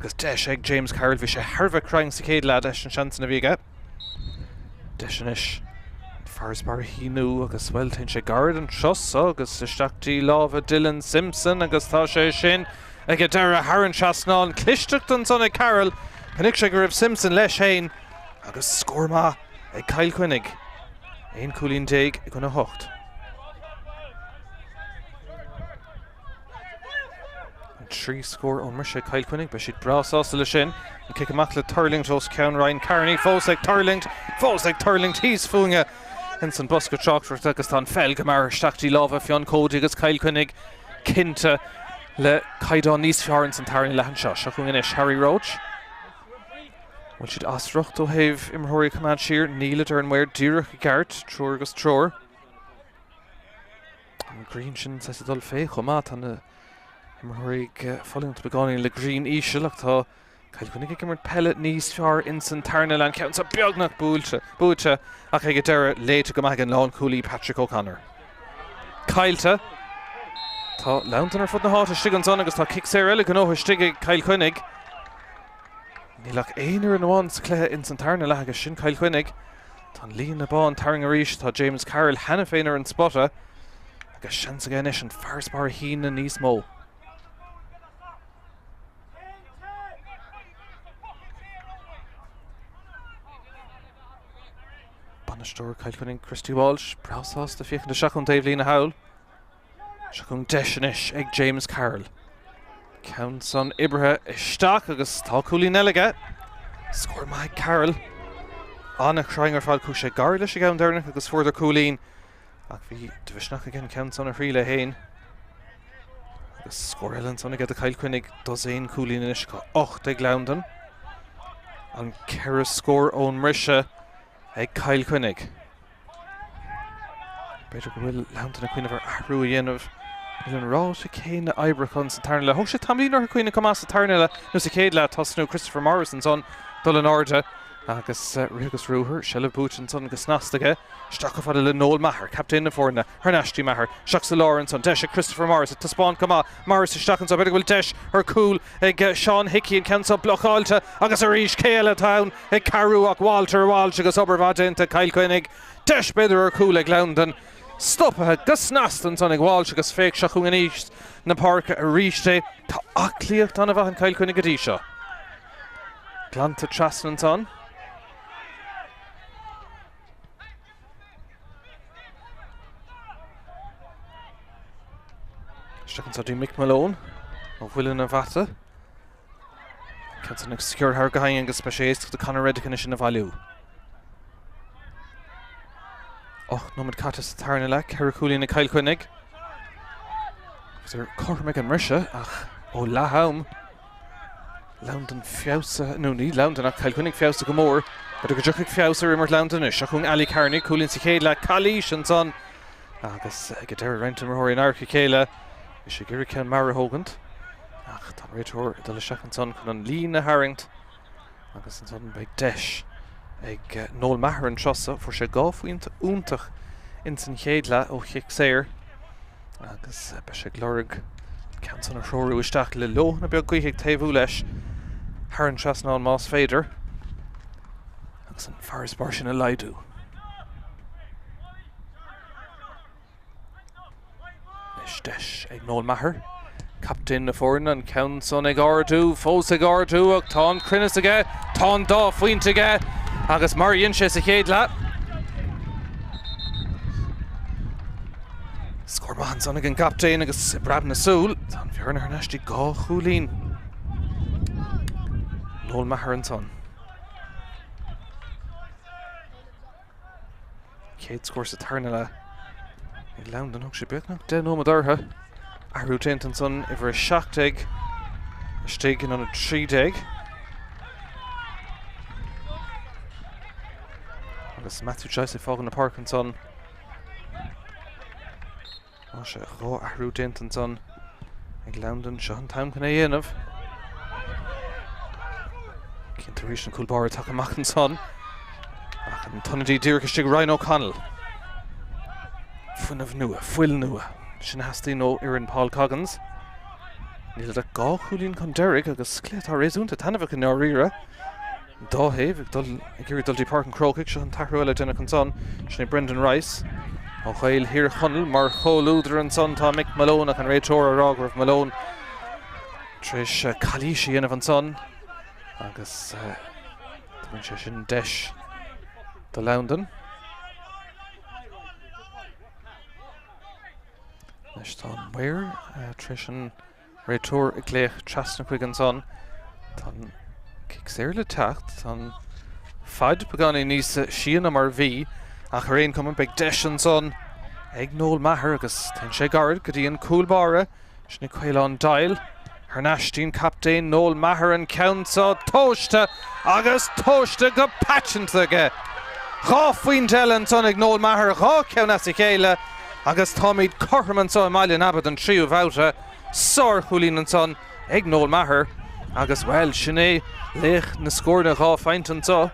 agus deis ag James Carroll. Bhí sé thar a bheith cruinn sa chéad leath leis na seansanna a bhí aige. Deis anois an farasbarr a shíniú agus, bhuel, téann sé gairid an turas so agus isteach dtí lámha Dylan Simpson agus tá sé sin ag an deireadh thar an trasnán. Clisteacht ansan ag Carroll. Chonaic sé go raibh Simpson leis féin agus scór maith ag Cill Chainnigh. 11 cúilín i gcoinne 8. An 3 scór ón mbriseadh ag Cill Chainnigh, beidh siad breá sásta leis sin. An cic amach le tuirlingt os ceann Ryan Kearney, fós ag tuirlingt, fós ag tuirlingt thíos fúinne ins an bosca tráchtaireachta agus tá an pheil go mear isteach dtí lámha Fionn Cody agus Cill Chainnigh cinnte le caighdeán níos fearr ins an tarna leath anseo. Seo chugainn anois Harry Roche. Bhfuil siad as riocht ó thaobh imreoirí a choimeád siar? Níl, a deir an maor, díreach i gceart, triúr agus triúr. An ghrian sin saghas ag dul fé chomh maith. Tá na himreoirí ag fulaingt beagáinín le grian íseal ach tá Cill Chainnigh ag imirt peile níos fearr ins an tarna leath. An ceann seo beagnach buailte, buaite ach ag an deireadh léite go maith ag an lánchúlaí Patrick O'Connor. Caillte. Tá Londan ar fud na háite istigh ansan agus tá cic saor eile gnóthaithe istigh ag Cill Chainnigh. Níl ach aon fhoireann amháin sa chluiche ins an tarna leath agus sin Cill Chainnigh. Tá an líne bán tarraingthe arís, tá James Carroll cheana féin ar an spota agus seans aige anois an farasbarr a shíneadh níos mó. Bainisteoir Chill Chainnigh Christy Walsh breá sásta féachaint isteach ón taobhlíne thall. Seo chugainn deis anois ag James Carroll. Ceann san oibrithe isteach agus tá cúilín eile aige. Scór maith ag Carroll. An-chruinn ar fad, chuaigh sé gairid leis an gceann deireanach agus fuaireadar cúilín. Ach bhí de mhisneach aige an ceann san a thriail é féin. Agus scór eile ansan aige do Chill Chainnigh, dosaen cúilín anois acu, 8 ag Londan. An ceithre scór ón mbriseadh ag Cill Chainnigh. B'fhéidir go bhfuil Londan ag cuimhneamh ar athrú a dhéanamh. Níl an ráta céanna oibre acu sa tarna leath. Thóg sé tamaillín orthu cuimhneamh chomh maith sa tarna leath nó sa chéad leath tosnú Christopher Morris ansan dul in airde agus rith agus ruathar, seilbh buaite ansan go snasta aige. Isteach chomh fada le Noel Maher, captaen na foirne, thar n-ais dtí Maher. Isteach sa lár ansan, deis ag Christopher Morris ag taispeáint go maith. Morris isteach anso, b'fhéidir go bhfuil deis ar chúl ag Seán Hickey, an ceann seo blocáilte agus arís cé eile atá ann ag cabhrú ach Walter Walsh agus obair mhaith déanta ag Cill Chainnigh. Deis b'fhéidir ar chúl ag Londan. Stoptha go snasta ansan ag Walsh agus féach seo chugainn aníos na páirce arís é. Tá aclaíocht an-mhaith ag Cill Chainnigh go dtí seo. Glanta trasna ansan. Isteach anso dtí Mick Malone ó Mhuileann an Bhata. Ceann san ag sciorradh thar go agus beidh sé éasca do Conor Reddick anois sin a bhailiú. 8 nóiméad caite sa tarna leath, 4 chúilín ag Cill Chainnigh. Bhíodar cothrom ag an mbriseadh ach ó leath am Londan feabhsaithe, nó ní Londan ach Cill Chainnigh feabhsaithe go mór. B'fhéidir go dtiocfaidh feabhas ar imirt Londan anois. Seo chugainn Ali Kearney, cúilín sa chéad leath, calaois ansan agus ag an deireadh roinnt imreoirí in adharca a chéile. Bhí sé ag iarraidh ceann mear a thógaint ach tá an réiteoir ag dul isteach ansan chun an líne a tharraingt agus ansan beidh deis ag Noel Maher an turas seo. Fuair sé dhá phointe iontach ins an chéad leath ó chic saor. Agus beidh sé ag lorg an ceann san a threorú isteach le leoithne beag gaoithe ag taobhú leis thar an trasnán más féidir agus an farasbarr sin a laghdú. Anois deis ag Noel Maher. Captaen na foirne, an ceann san ag ardú, fós ag ardú ach tá an cruinneas aige, tá an dá phointe aige agus mar a dhein sé sa chéad leath. Scór maith ansan ag an gcaptaen agus i bpreab na súl, tá an bhearna thar n-ais dtí 2 chúilín. Noel Maher ansan. Chéad scór sa tarna leath ag Londain. Thóg sé beagnach 10 nóiméad orthu. Athrú déanta ansan, uimhir 17 istigh in ionad 13. Agus Matthew Joyce ag fágáil na páirce ansan. Tá sé 2 athrú déanta ansan ag Londain. Seo an t-am chun é a dhéanamh. Cinnte arís an cúl báire tagtha amach ansan. Ach an t-ionadaí díreach istigh Ryan O'Connell. Fuinneamh nua, fuil nua. Sin a theastaíonn ó fhoireann Paul Coggins. Níl ach 2 chúilín chun deiridh agus cluiche atá réasúnta taitneamhach i ndáiríre. An dá thaobh ag dul ag iarraidh dul dtí Páirc an Chrócaigh. Seo an t-athrú eile déanach ansan. Sin é Brendan Rice ó Ghaeil Thír Chonaill mar chomhluadar ansan. Tá Mick Malone ach an réiteoir á rá go raibh Malone tar éis calaois a dhéanamh ansan agus tugann sé sin deis do Londain. Anois tá an maor tar éis an Réiteoir ag glaoch trasna chuige ansan. Tá an cic saor le teacht. Tá an fad beagáinín níos sia ná mar a bhí ach ar aon chuma beidh deis ansan ag Noel Maher agus téann sé gairid go dtí an cúl báire. Sin é Caolán Doyle. Thar n-ais dtí'n captaen Noel Maher an ceann seo tomhaiste agus tomhaiste go paiteanta aige. 2 phointe eile ansan ag Noel Maher, 2 cheann as a chéile. Agus táimid cothrom anseo i mBaile an Aba don tríú bhabhta. Sár-chúilín ansan ag Noel Maher agus, bhuel, sin é laoch na scóranna 2 phointe anseo.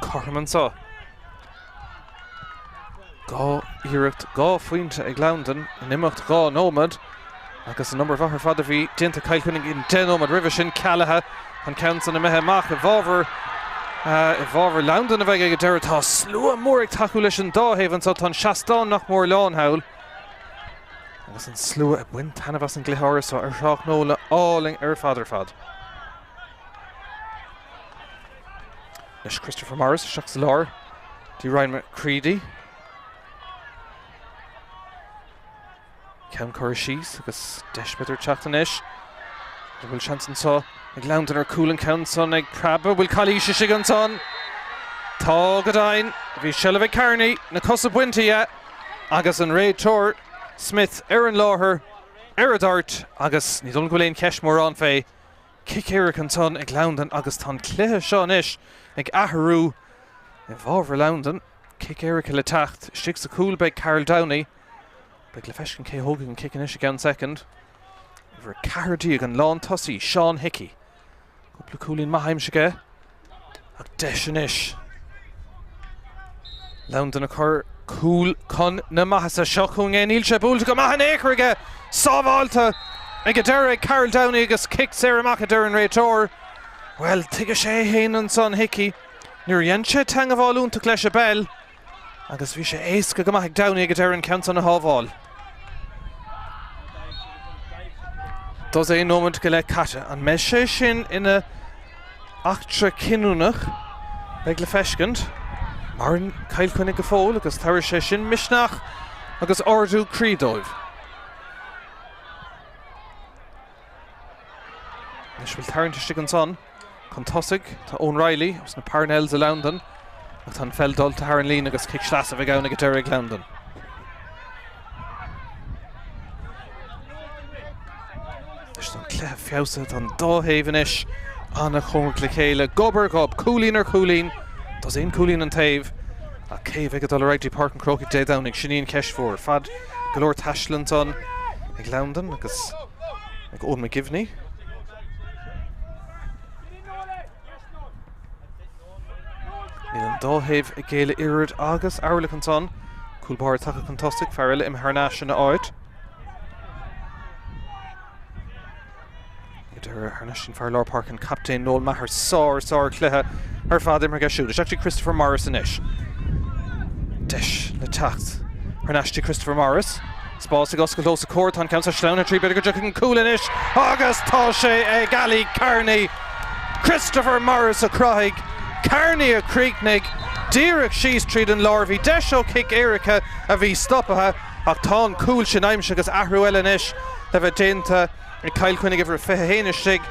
Cothrom anseo. 2 iarracht, 2 phointe ag Londain in imeacht 2 nóiméad. Agus an obair mhaith ar fad a bhí déanta ag Cill Chainnigh an 10 nóiméad roimhe sin, cealaithe, an ceann san imithe amach i bhfabhar i bhfabhar Londain a bheidh ag an deireadh. Tá slua mór ag tacú leis an dá thaobh anseo, tá an seastán nach mór lán thall agus an slua ag baint taitneamh as an gcluiche áirithe seo ar thráthnóna álainn ar fad ar fad. Anois Christopher Morris isteach sa lár dtí Ryan McCready. Ceann curtha síos agus deis b'fhéidir teacht anois. An bhfuil seans anseo ag Londain ar cúl an ceann san ag preabadh? Bhfuil calaois istigh ansan? Tá go deimhin. Bhí seilbh ag Kearney, na cosa bainte dhe agus an réiteoir Smith ar an láthair ar an dtoirt agus ní dóigh liom go bhfuil aon cheist mórán fé. Cic éirice ansan ag Londain agus tá an cluiche seo anois ag athrú i bhfabhar Londain. Cic éirice le teacht. Istigh sa chúl beidh Karl Downey. Beidh le feiscint cé thógfaidh an cic anois i gceann soicind. Uimhir 14, an lántosaí, Seán Hickey. Cúpla cúilín maith aimsithe aige ach deis anois. Londain ag cur cúl chun na maitheasa. Seo chugainn é, níl sé buailte go maith in aon chor aige. Sábháilte ag an deireadh ag Karl Downey agus cic saor amach a deir an réiteoir. Bhuel, tuigfidh sé é féin ansan, Hickey. Níor dhein sé teangabháil iontach leis an bpeil. Agus bhí sé éasca go maith ag Downey ag an deireadh an ceann san a shábháil. Dosaen nóiméad go leith caite. An mbeidh sé sin ina eachtra cinniúnach? Beidh le feiscint. Maireann Cill Chainnigh go fóill agus tabharfaidh sé sin misneach agus ardú croí dóibh. Anois bhfuil tarraingt istigh ansan. Chun tosaigh tá Eoin Reilly os na Parnells i Londain ach tá an pheil dulta thar an líne agus cic sleasa a bheidh ann ag an deireadh ag Londain. Anois tá an cluiche feabhsaithe, tá an dá thaobh anois an-chóngarach le chéile, gob ar ghob, cúilín ar chúilín, dosaen cúilín an taobh. Ach cé a bheidh ag dul ar aghaidh dtí Páirc an Chrócaigh Dé Domhnaigh? Sin í an cheist mhór. Fad go leor taistil ansan ag Londain agus ag Eoin McGivney. Níl an dá thaobh ag géilleadh oiread agus amhlaidh ansan. Cúl báire tagtha chun tosaigh, fear eile imithe thar n-ais ina áit. Idir thar n-ais an fear lár páirce an captaen Noel Maher sár sár chluiche ar fad imeartha aige siúd. Isteach dtí Christopher Morris anois. Deis le teacht thar n-ais dtí Christopher Morris. Spás ag oscailt os a comhair, tá an ceann seo sleamhnaithe tríd, b'fhéidir go dtiocfaidh an cúl anois agus tá sé ag Ali Carney! Christopher Morris a chruthaigh, Carney a chríochnaigh, díreach síos tríd an lár. Bhí deis ó chic éirice a bhí stoptha ach tá an cúl sin aimsithe agus athrú eile anois le bheith déanta ag Cill Chainnigh, uimhir a 21 istigh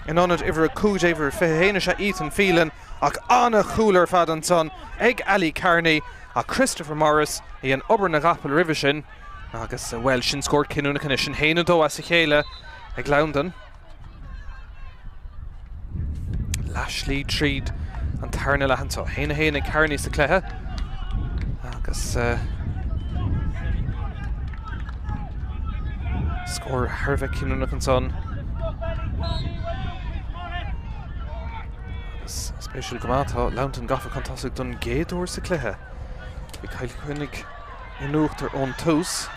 in ionad uimhir a 15, uimhir a 21 is ea Ethan Phelan ach an-chúl ar fad ansan ag Ali Carney. Ach Christopher Morris a dhein obair na gcapall roimhe sin agus, bhuel, sin scór cinniúnach anois, sin 1-2 as a chéile ag Londain. Leathshlí tríd an tarna leath anseo. 1-1 ag Carney sa chluiche agus scór thar a bheith cinniúnach ansan. Agus spéisiúil go maith, tá Londain gafa chun tosaigh don gcéad uair sa chluiche. Bhí Cill Chainnigh in uachtar ón tús.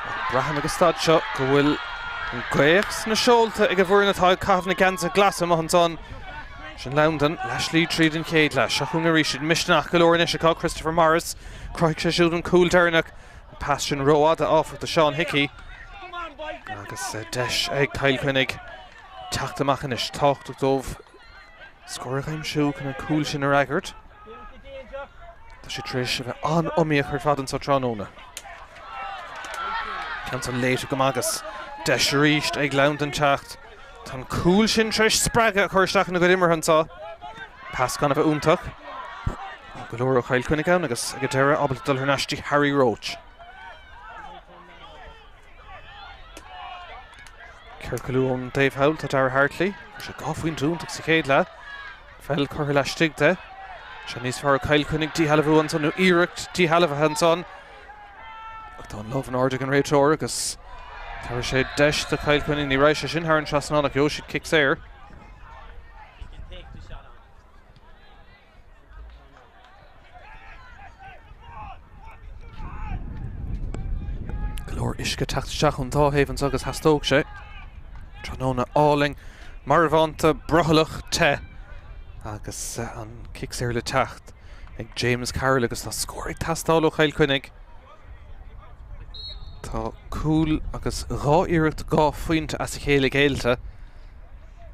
Ach braithim ag an staid seo go bhfuil an ghaoth sna seolta ag an bhfoireann atá ag caitheamh na geansaithe glasa amuigh ansan. Sin Londain, leathshlí tríd an chéad leath. Seo chugainn arís iad misneach go leor anois acu. Christopher Morris, chruthaigh sé siúd an cúl deireanach. An pas sin rófhada, áfach, do Seán Hickey. Agus deis ag Cill Chainnigh teacht amach anois. Tábhachtach dóibh scór a aimsiú chun an cúl sin a fhreagairt. Tá siad tar éis a bheith an-iomaíoch ar fad anseo tráthnóna. Ceann san léite go maith agus deis arís ag Londain teacht. Tá an cúl sin tar éis spreagadh a chur isteach ina gcuid imeartha anseo. Pas gan a bheith iontach. Go leor ó Chill Chainnigh ann agus ag an deireadh ábalta dul thar n-ais dtí Harry Roche. Ciorclú ón dtaobh thall tá Dara Hartley. Fuair sé 2 phointe iontach sa chéad leath. Pheil curtha laistigh de. Seo níos fearr ó Chill Chainnigh díshealbhú ansan nó iarracht díshealbhaithe ansan. Ach tá an lámh in airde ag an réiteoir agus tabharfaidh sé deis do Chill Chainnigh. Ní raghaidh sé sin thar an trasnán ach gheobhaidh siad cic saor. Go leor uisce ag teacht isteach ón dá thaobh anseo agus theastódh sé. Tráthnóna álainn, marbhánta, brothallach, te agus an cic saor le teacht ag James Carroll agus tá scór ag teastáil ó Chill Chainnigh. Tá cúl agus 2 iarracht 2 phointe as a chéile géillte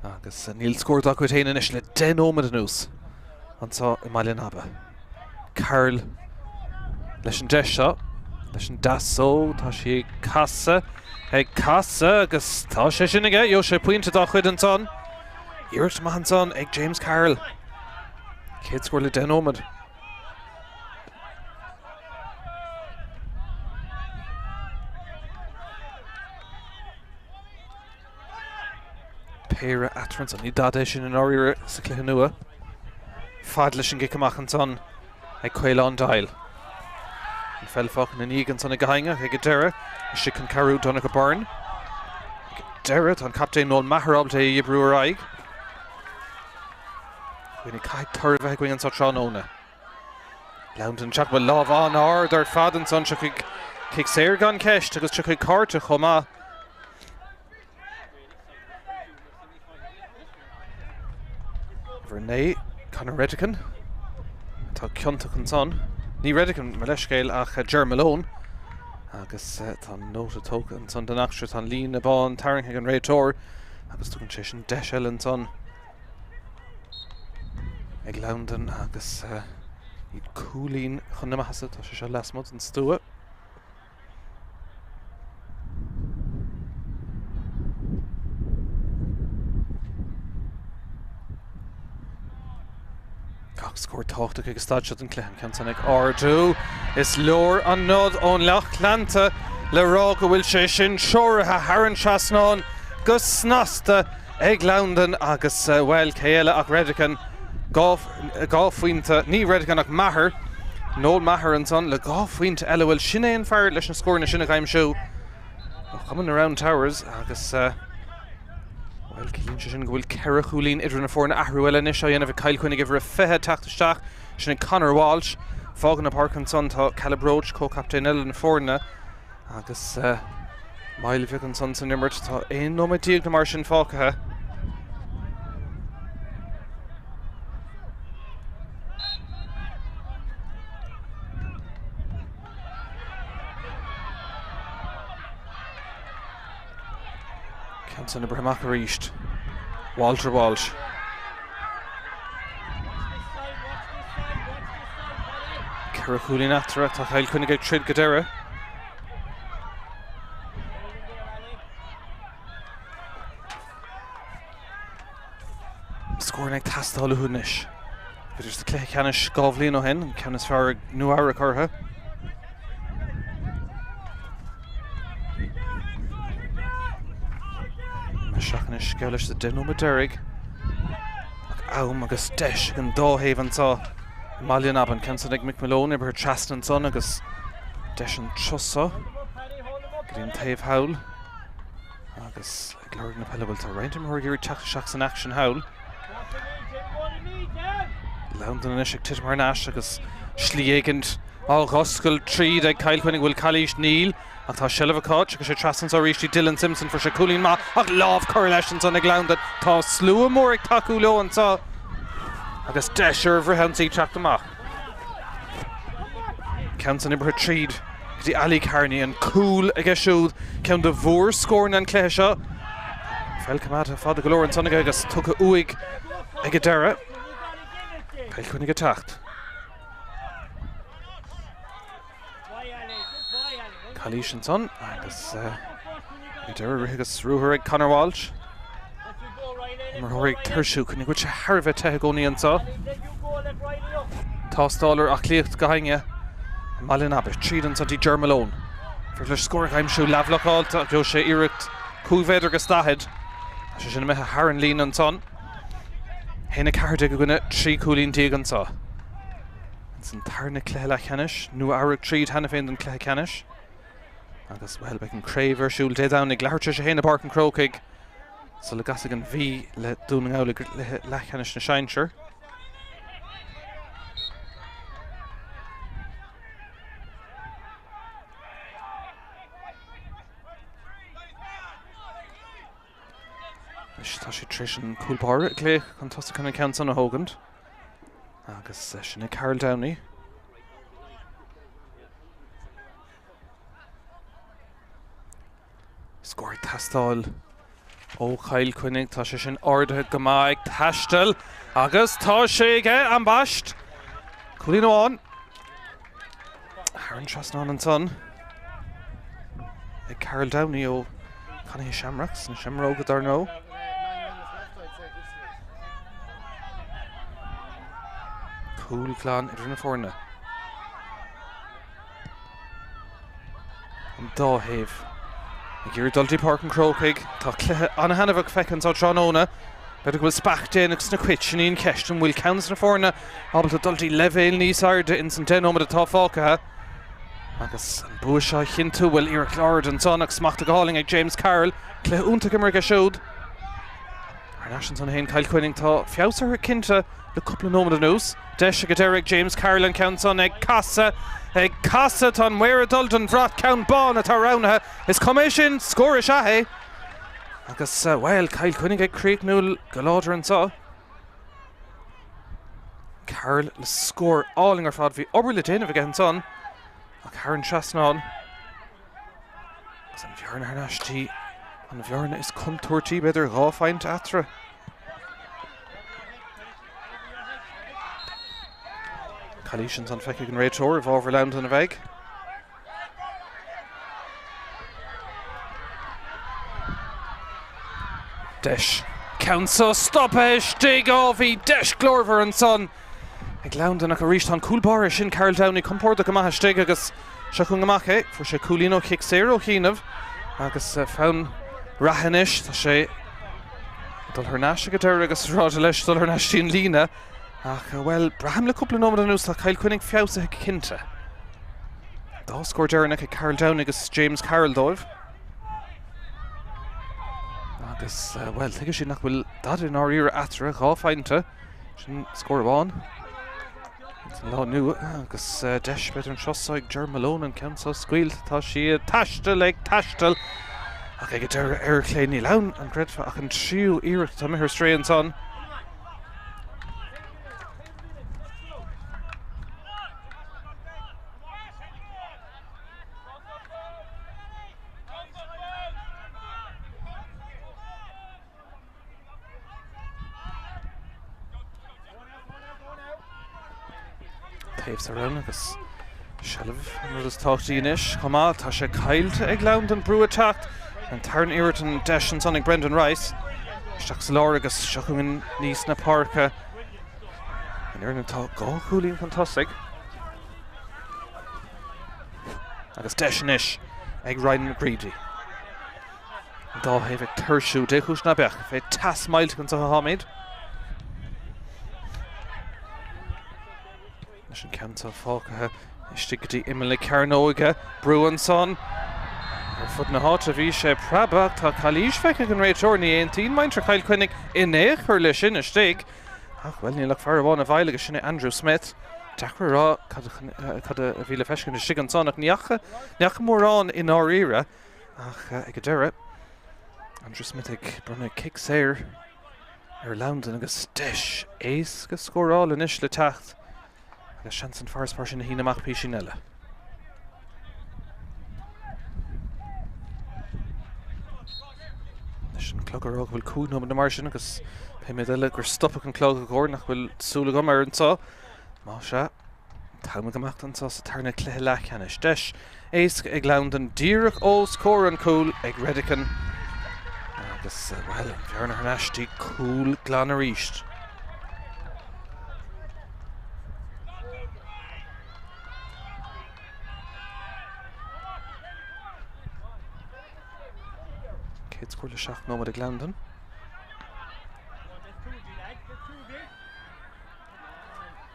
agus níl scór dá gcuid féin anois le 10 nóiméad anuas anseo i mBaile an Aba. Carroll leis an deis seo, leis an deasóg, tá sí ag casadh, ag casadh agus tá sé sin aige, gheobhaidh sé pointe dá chuid ansan. Iarracht maith ansan ag James Carroll. Céad scór le 10 nóiméad. Péire eatarthu ansan. Ní dada é sin i ndáiríre sa chluiche nua. Fad leis an gcic amach ansan ag Caolán Doyle. An pheil fágtha ina ndiaidh ansan ag Gahange ach ag an deireadh istigh chun cabhrú Donncha Byrne. Ag an deireadh tá an captaen Noel Maher ábalta é a dhíbriú ar aghaidh. Caithfidh toradh a bheith againn anseo tráthnóna. Londain isteach bhfuil lámh an-ard ar fad ansan. Tiocfaidh cic saor gan ceist agus tiocfaidh cárta chomh maith. Uimhir 9, Conor Redican, atá ciontach ansan. Ní Redican, mo leithscéal, ach Ger Malone. Agus tá nóta tógtha ansan den eachtra. Tá an líne bán tarraingthe ag an réiteoir agus tugann sé sin deis eile ansan ag Londain agus iad cúilín chun na maitheasa. Tá sé seo lasmuigh den stua. Ach scór tábhachtach ag an staid seo den chluiche, an ceann san ag ardú. Is leor an nod ón lucht leanta le rá go bhfuil sé sin treoraithe thar an trasnán go snasta ag Londain agus, bhuel, cé eile ach Redican, 2 phointe, ní Redican ach Maher, Noel Maher ansan le 2 phointe eile, bhuel, sin é an fear leis na scóranna sin a dh'aimsiú ó chumann na Round Towers agus, bhuel, ciallaíonn sé sin go bhfuil ceithre chúilín idir na foirne. Athrú eile anois á dhéanamh ag Cill Chainnigh, uimhir a 20 ag teacht isteach, sin é Conor Walsh. Fágann an pháirc ansan tá Caleb Roche, comhchaptaen eile na foirne, Agus moill bheag ansan san imirt, tá 11 nóiméad nó mar sin fágtha. san oibrithe amach arís. Walter Walsh. 4 chúilín eatarthu, tá Cill Chainnigh ag troid go deireadh. Scóranna ag teastáil uathu anois. Bhíodar sa cluiche ceannais 2 bhliain ó shin, an ceann is fearr ag Nua Eabhrac orthu. Isteach anois geall leis sa 10 nóiméad deiridh. Ach am agus deis ag an dá thaobh anseo i mBaile an Aba. An ceann san ag Mick Malone, oibrithe trasna ansan agus deis an turas seo go dtí an taobh thall. Agus ag lorg na peile, bhuel tá roinnt imreoirí ag iarraidh teacht isteach san aicsean thall. Londain anois ag titim thar n-ais agus slí éigint á dh'oscailt tríd ag Cill Chainnigh. Bhfuil calaois? Níl. Ach tá seilbh acu. Tiocfaidh sé trasna anseo arís dtí Dylan Simpson. Fuair sé cúilín maith ach lámh curtha leis ansan ag Londain. Tá slua mór ag tacú leo anseo agus deis ar an bhfrithionsaí teacht amach. Ceann san oibrithe tríd go dtí Ali Carney, an cúl aige siúd, ceann de mhórscóranna an chluiche seo. Peil coimeádta fada go leor ansan aige agus tugtha uaidh ag an deireadh. Cill Chainnigh ag teacht. Calaois ansan agus ag an deireadh rith agus ruathar ag Conor Walsh. Imreoirí ag tuirsiú, go bhfuil sé thar a bheith te i gcónaí anseo. Tástáil ar aclaíocht gach éinne i mBaile an Aba. Tríd ansan dtí Ger Malone. Féidir leis scór a aimsiú leathbhlocáilte ach gheobhaidh sé iarracht 5 mhéadar agus 40. Tá sé sin imithe thar an líne ansan. 1-14 i gcoinne 13 cúilín anseo. Ins an tarna cluiche leathcheannais, Nua Eabhrac tríd cheana féin don cluiche ceannais. Agus, bhuel, beidh an craobh ar siúl Dé Domhnaigh, leathuair tar éis a haon i bPáirc an Chrócaigh sula gcasfaidh an Mhí le Dún na nGall i gcluiche leathcheannais na sinsear. Anois tá sé tar éis an cúl báire a ghlaoch chun tosaigh chun an ceann san a thógaint. Agus sin é Carol Downey. Scór ag teastáil ó Chill Chainnigh. Tá sé sin ardaithe go maith ag taisteal agus tá sé aige ambaist. Cúilín amháin. Thar an trasnán ansan ag Carol Downey ó Conahy Shamrocks, na Seamróga dar ndóigh. Cúl glan idir na foirne. An dá thaobh ag iarraidh dul dtí Páirc an Chrócaigh. Tá cluiche an-thaitneamhach feicthe anseo tráthnóna. B'fhéidir go bhfuil speach déanach sna cait, sin í an cheist, an bhfuil ceann de na foirne ábalta dul dtí leibhéal níos airde ins an 10 nóiméad atá fágtha agus an bua seo a chinntiú? Bhuel, iarracht ard ansan ach smachtaithe go hálainn ag James Carroll. Cluiche iontach imeartha aige siúd. Thar n-ais ansan a théann Cill Chainnigh. Tá feabhas orthu cinnte le cúpla nóiméad anuas. Deis ag an deireadh ag James Carroll an ceann san ag casadh, ag casadh. Tá an maor ag dul don bhrat, ceann bán atá roghnaithe. Is cuma é sin, scór is ea é. Agus, bhuel, Cill Chainnigh ag críochnú go láidir anseo. Carroll le scór álainn ar fad. Bhí obair le déanamh aige ansan ach thar an trasnán. Agus an bhearna thar n-ais dtí an bhearna is contúirtí, b'fhéidir 2 phointe eatarthu. Calaois ansan feicthe ag an réiteoir i bhfabhar Londain a bheidh. Deis ceann so stoptha istigh. Ó bhí deis glórmhar ansan ag Londain ach arís tá an cúl báire sin Carol Downey compordach go maith istigh agus seo chugainn amach é. Fuair sé cúilín ó chic saor ó chianaibh agus fonn reatha anois. Tá sé ag dul thar n-ais ag an deireadh agus ráite leis dul thar n-ais dtí an líne. Ach, bhuel, braithim le cúpla nóiméad anuas tá Cill Chainnigh feabhsaithe go cinnte. Dá scór deireanach ag Carol Downey agus James Carroll dóibh. Agus, bhuel, tuigfidh siad nach bhfuil dada i ndáiríre eatarthu, 2 phointe, sin scór amháin. An lá nua agus deis b'fhéidir anseo so ag Ger Malone an ceann so scaoilte tá siad taisteal ag taisteal ach ag an deireadh ar chlé níl ann an gcreidfeá ach an tríú iarracht atá imithe ar strae ansan. Taobh soir ann agus seilbh an rud is tábhachtaí anois chomh maith. Tá sé caillte ag Londain, brú ag teacht. An tarna iarracht an deis ansan ag Brendan Rice. Isteach sa lár agus seo chugainn aníos na páirce. An fhoireann atá dhá chúilín chun tosaigh. Agus deis anois ag Ryan McGreedy. An dá thaobh ag tuirsiú, dé chúis ná beadh, fé teas millteach anseo atáimid. Leis an ceann seo fágtha istigh go dtí imeall na cearnóige, brú ansan ar fud na háite, bhí sé ag preabadh, tá calaois feicthe ag an réiteoir, ní aontaíonn muintir Chill Chainnigh in aon chor leis sin istigh. Ach, bhuel, níl ach fear amháin i bhfeighil agus sin é Andrew Smith. Deacair a rá cad a bhí le feiscint istigh ansan ach ní fhaca mórán i ndáiríre. Ach ag an deireadh, Andrew Smith ag bronnadh cic saor ar Londain agus deis éasca scórála anois le teacht agus seans an farasbarr sin a shíneadh amach písín eile. Anois an clog ag rá go bhfuil 5 nóiméad nó mar sin agus pé méid eile gur stopadh an clog i gcomhair nach bhfuil súil agam air anseo. Má sea, T-am ag imeacht anseo sa tarna cluiche leathcheannais. Deis éasca ag Londain díreach os comhair an chúil ag Redican agus, bhuel, an bhearna thar n-ais dtí cúl glan arís. Céad scór le 7 nóiméad ag Londain.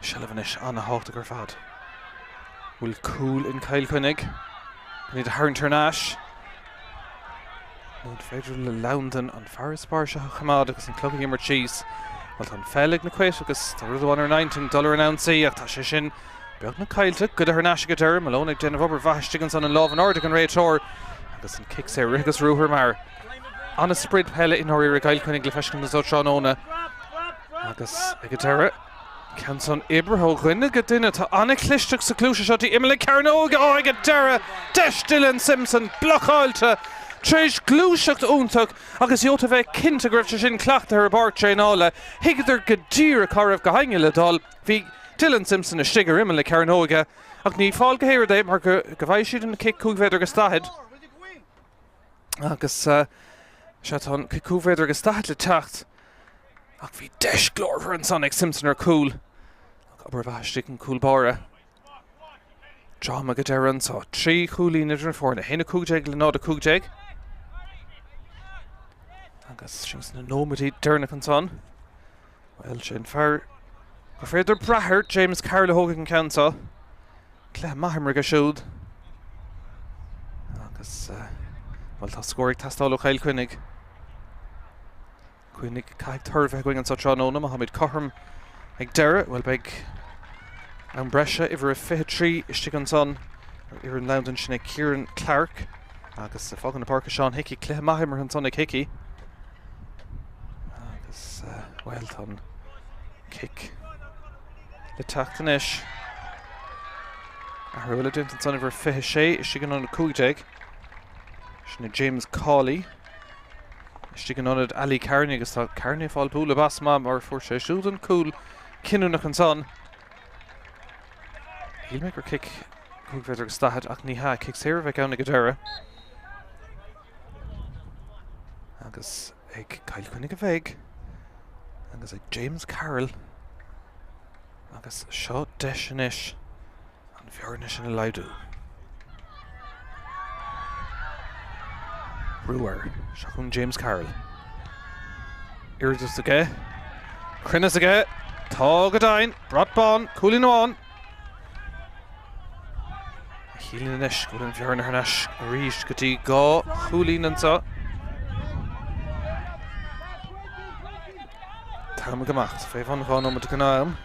Seilbh anois an-thábhachtach ar fad. Bhfuil cúl in Cill Chainnigh? Chun iad a tharraingt thar n-ais. Nó an féidir le Londain an farasbarr seo a choimeád agus an clog ag imirt síos? Bhuel, tá an pheil ag na Cait agus tá rud amháin ar a n-intinn, dul ar an ionsaí ach tá sé sin beagnach caillte. Goideadh thar n-ais ag an deireadh. Malone ag déanamh obair mhaith istigh ansan an lámh in airde ag an réiteoir agus an cic saor rith agus ruathar mar an-sprid peile i ndáiríre i gCill Chainnigh le feiscint anseo tráthnóna. Agus ag an deireadh, ceann san oibrithe ó dhuine go duine, tá an-chlisteacht sa ghluaiseacht seo dtí imeall na cearnóige, ó ag an deireadh, deis Dylan Simpson, blocáilte tar éis gluaiseacht iontach agus d'fhéadfá a bheith cinnte go raibh sé sin cleachtaithe ar an bpáirc traenála. Thuigeadar go díreach cá raibh gach éinne le dul. Bhí Dylan Simpson istigh ar imeall na cearnóige ach ní fáil go haon rud é mar go bhfaighidh siad an cic 5 mhéadar agus 40. Agus sea, tá an cic 5 mhéadar agus 40 le teacht ach bhí deis glórmhar ansan ag Simpson ar chúl. Ach obair mhaith istigh an cúl báire. Dráma go deireadh anso. 3 chúilín idir na foirne. 1-15 le 0-15. Agus sin sna nóiméidí deireanach ansan. Bhuel, sin fear gur féidir brath air, James Carroll a thógfaidh an ceann seo. Cluiche maith imeartha aige siúd. Agus, bhuel, tá scór ag teastáil ó Chill Chainnigh. Cuimhnigh, caithfidh toradh bheith againn anseo tráthnóna má táimid cothrom ag deireadh. Bhuel, beidh am breise, uimhir a 23 istigh ansan ar fhoireann Londain, sin é Kieran Clarke. Agus fágann na páirce Seán Hickey, cluiche maith imeartha ansan ag Hickey. Agus, bhuel, tá an cic le teacht anois. Athrú eile déanta ansan uimhir 26 istigh in ionad 15. Sin é James Cawley. Istigh in ionad Ali Kearney agus tá Kearney ag fáil bualadh bos maith mar fuair sé siúd an cúl cinniúnach ansan. Shíl mé gur cic 5 mhéadar agus 40 ach ní hea, cic saor a bheidh ann ag an deireadh. Agus ag Cill Chainnigh a bheidh agus ag James Carroll agus seo deis anois an bhearna sin a laghdú. Brú air. Seo chugainn James Carroll. Iarratas aige. Cruinneas aige. Tá go deimhin. Brat bán. Cúilín amháin. A shíleann anois go bhfuil an bhearna thar n-ais arís go dtí 2 chúilín anseo. T-am ag imeacht fé bhun 2 nóiméad den am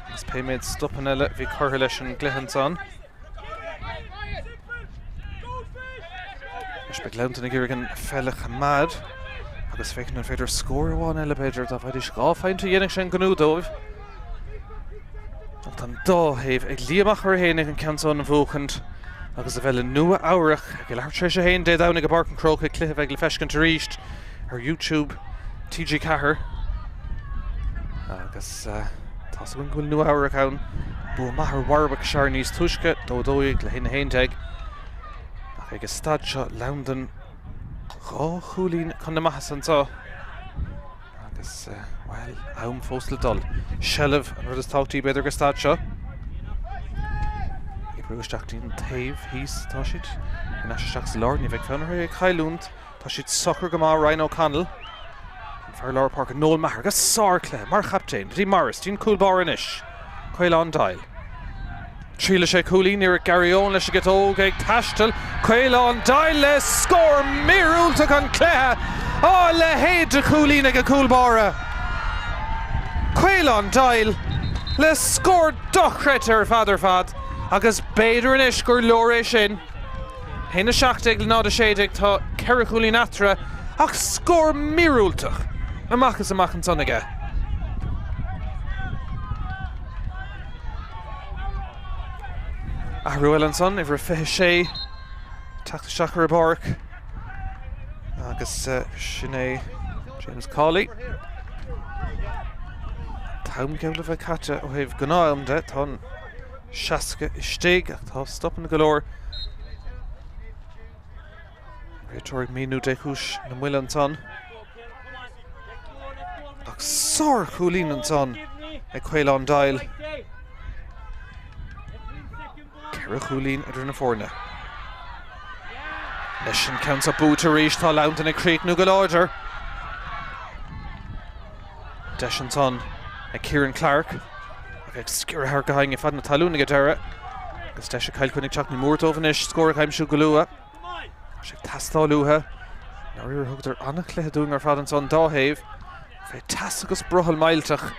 agus pé méid stopanna eile a bhí curtha leis an gcluiche ansan. Anois beidh Londain ag iarraidh an pheil a choimeád agus féachaint an féidir scór amháin eile b'fhéidir dá bhfaighidís 2 phointe dhéanfadh sé an gnó dóibh. Ach tá an dá thaobh ag luí amach orthu fhéinig an ceann so a bhuachaint agus a bheith le Nua Eabhrach ag leathuair tar éis a haon Dé Domhnaigh i bPáirc an Chrócaigh, cluiche a bheidh le feiscint arís ar YouTube TG4 agus tá. Tá's againn go bhfuil Nua Eabhrac ann. Bua maith ar Warwickshire níos túisce, 2 12 le 1 11. Ach ag an staid seo, Londain 2 chúilín chun na maitheasa anseo. Agus, bhuel, am fós le dul. Seilbh an rud is tábhachtaí b'fhéidir ag an staid seo. Ag brú isteach dtí an taobh thíos atá siad. Ar ais isteach sa lár, ní bheidh fonn orthu é a chailliúint. Tá siad socair go maith, Ryan O'Connell. An fear lár páirce, Noel Maher, agus sárchluiche mar chaptaen. Dtí Morris, dtí an cúl báire anois. Caolán Doyle. Triailfidh sé cúilín, iarracht Gary Owen leis an gciotóg ag taisteal. Caolán Doyle le scór míorúilteach an cluiche! Á, a leithéid de chúilín ag an gcúl báire! Caolán Doyle le scór dochreidte ar fad ar fad agus b'fhéidir anois gur leor é sin. 1, 17 le 0, 16, tá ceithre chúilín eatarthu ach scór míorúilteach amach is amach ansan aige. Athrú eile ansan, uimhir a 26, teacht isteach ar an bpáirc agus sin é James Cawley. An t-am geall le bheith caite ó thaobh gnáth-am de, tá an 60 istigh ach tá stopanna go leor. Réiteoir ag míniú dé chúis na moille ansan. Ach sárchúilín ansan ag Caolán Doyle. Ceithre chúilín idir na foirne. Leis an ceann seo buaite arís, tá Londain ag críochnú go láidir. Deis ansan ag Kieran Clarke ach ag sciorradh thar go hainge fad na talún ag an deireadh. Agus deis ag Cill Chainnigh teacht ní mór dóibh anois scór a aimsiú go luath. Tá sé ag teastáil uathu. Dáiríre thugadar an-chluiche dúinn ar fad ansan dá thaobh. Fé teas agus brothall millteach.